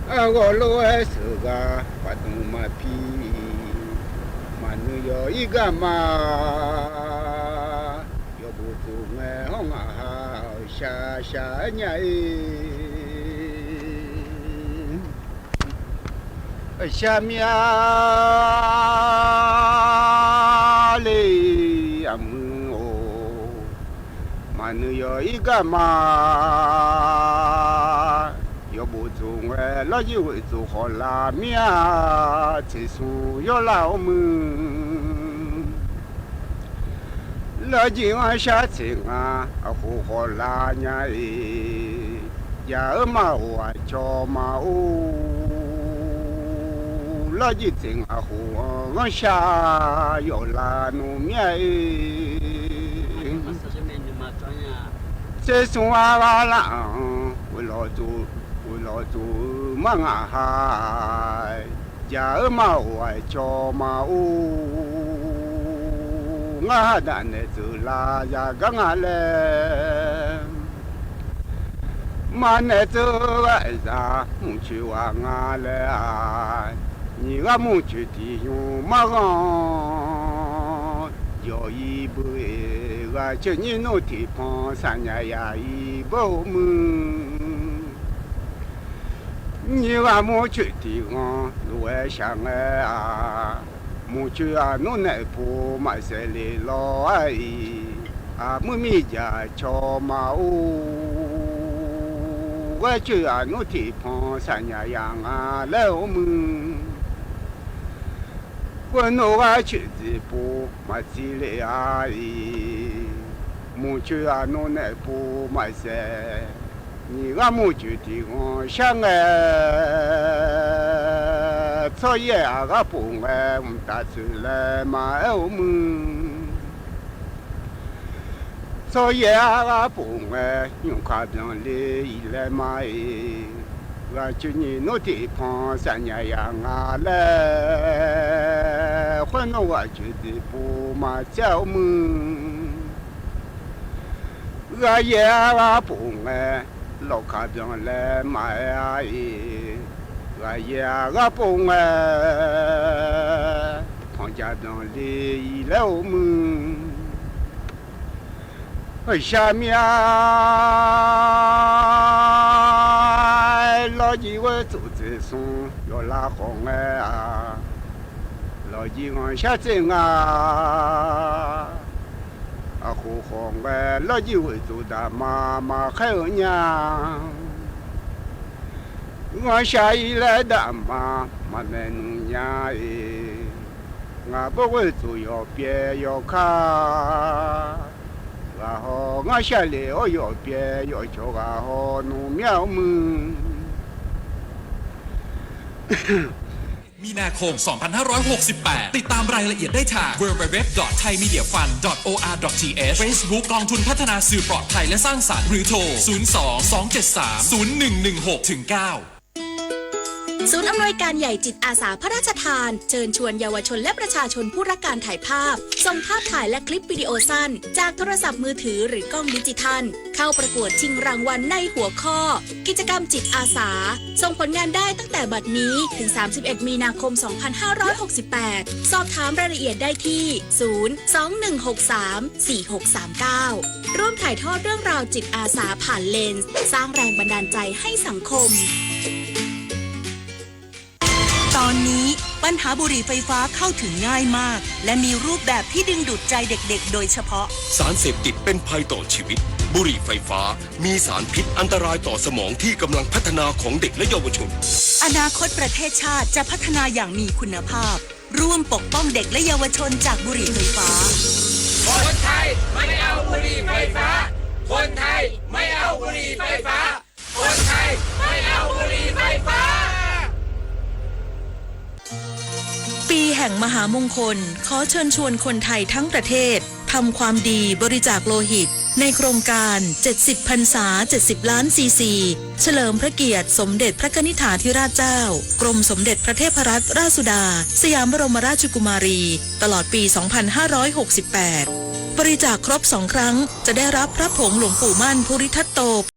Arghawq lof-aer sheuqgha paqdmq maqpir, maqnui yawq ir gar ma. Yawbof tsof ngae hawr ngaq ha-euq shaq shaq-aer nya-ir. Shaqmyav le aqmuiq-or, maqnui yawq ir gar ma. Yawbof tsof ngae lawrjir ghoeq tsof khawf la mir-a, tseqsmq yawrlar-awr muiq. Lawrjir ghanrshar tseq nga, aqkhof khawf la nya-ir. Jaq-eu maqghof aqcawq maqor, lawrjir tseq ngaq khof-anr ghanrshar yawf la nmr mir-a-ir. Tseqsmq-a ghar lar-anr, ghoeq lawq tsof-eu mar ngaq ha. Jaq-eu maqghof aqcawq maqor, ngar ha daq naeq tseuf la zaq gar nga laer. Maqnaeq tseuv-eu ghaqzaq mrcoeq ghaq nga laer-aq, nyiq ghaq mrcoeq tiq hmq mar ghanr. Yawq ir beu-eq ghaq coeq nyir nmr tiq panq saqnyaq yaq ir beu-or muiq. Nyiq ghaq mrcoeq tiq ghanr lof-aer shaq ngae-aq, mrcoeq aqnmr naeq pov maqsaef le lawr-a-iq. Aqmuir mirjaq cawq maqor, ghaer coeq aqnmr tiq panq saqnyaq yaq nga laer-or muiq. Khoernar ghaer coeq dzeq pov maqtsi le-a-iq, mrcoeq aqnmr naeq pov maqsaef. Nyiq ghaq mrcoeq tiq ghanr shar ngae, tsawryaer aqghar pov ngae mqtav tsoeq laer maqaer-or muiq. Tsawryaer aqghar pov ngae, nymq kaq byanq le-iq laer ma-iq. Ghaq coeq nyiq nmr tiq panq saqnyaq yaq nga laer, khoernar ghaq coeq dzeq pov maqtser-or muiq. Ghaqyaer aqghar pov ngae, lawqkaq byanq laer maqaer-a-iq. Ghaqyaer aqghar pov ngae, panqjaq byanq le-iq laer-or muiq. Shaqmyav lawrjir ghoer tsof tseqsmq yawqlav khawf ngae-aq, lawqjir ghanrshar tser nga. Aqkhof khawf ngae lawrjir ghoeq tsof daqma maqkhaer-eu nya. Ghanrshar ir laer daqma maqmaeq nmr nya-iq. Ngaq bawr ghoeq tsof yawqpyaev yawkar, ghaq haw ngar sharle-awr yawqpyaev yawqcawq ghaq haw nmr mir-a-or muiq. มีนาคม สองพันห้าร้อยหกสิบแปด ติดตามรายละเอียดได้ทาง ดับเบิลยู ดับเบิลยู ดับเบิลยู ดอท ไทย มีเดีย ฟัน ดอท โอ อาร์ ดอท ที เอช Facebook กองทุนพัฒนาสื่อปลอดภัยและสร้างสรรค์ หรือโทร ศูนย์สอง สองเจ็ดสาม ศูนย์หนึ่งหนึ่งหก ถึง เก้า ศูนย์อำนวยการใหญ่จิตอาสาพระราชทาน เชิญชวนเยาวชนและประชาชนผู้รักการถ่ายภาพ ส่งภาพถ่ายและคลิปวิดีโอสั้น จากโทรศัพท์มือถือหรือกล้องดิจิทัล เข้าประกวดชิงรางวัลในหัวข้อ กิจกรรมจิตอาสา ส่งผลงานได้ตั้งแต่บัดนี้ถึง สามสิบเอ็ด มีนาคม สองพันห้าร้อยหกสิบแปด สอบถามรายละเอียดได้ที่ ศูนย์ สองหนึ่งหกสาม สี่หกสามเก้า ร่วมถ่ายทอดเรื่องราวจิตอาสาผ่านเลนส์ สร้างแรงบันดาลใจให้สังคม ตอนนี้ปัญหาบุหรี่ไฟฟ้าเข้าถึงง่ายมาก และมีรูปแบบที่ดึงดูดใจเด็กๆ โดยเฉพาะ สารเสพติดเป็นภัยต่อชีวิต บุหรี่ไฟฟ้า มีสารพิษอันตรายต่อสมองที่กำลังพัฒนาของเด็กและเยาวชน อนาคตประเทศชาติจะพัฒนาอย่างมีคุณภาพ ร่วมปกป้องเด็กและเยาวชนจากบุหรี่ไฟฟ้า คนไทยไม่เอาบุหรี่ไฟฟ้า คนไทยไม่เอาบุหรี่ไฟฟ้า คนไทยไม่เอาบุหรี่ไฟฟ้า ปีแห่งมหามงคล ขอเชิญชวนคนไทยทั้งประเทศ ทำความดีบริจาคโลหิต ในโครงการ เจ็ดสิบ พรรษา เจ็ดสิบ ล้าน ซีซี เฉลิมพระเกียรติสมเด็จพระกนิษฐาธิราชเจ้า กรมสมเด็จพระเทพรัตนราชสุดา สยามบรมราชกุมารี ตลอดปี สองพันห้าร้อยหกสิบแปด บริจาคครบสองครั้ง จะได้รับพระผงหลวงปู่มั่นภูริทัตโต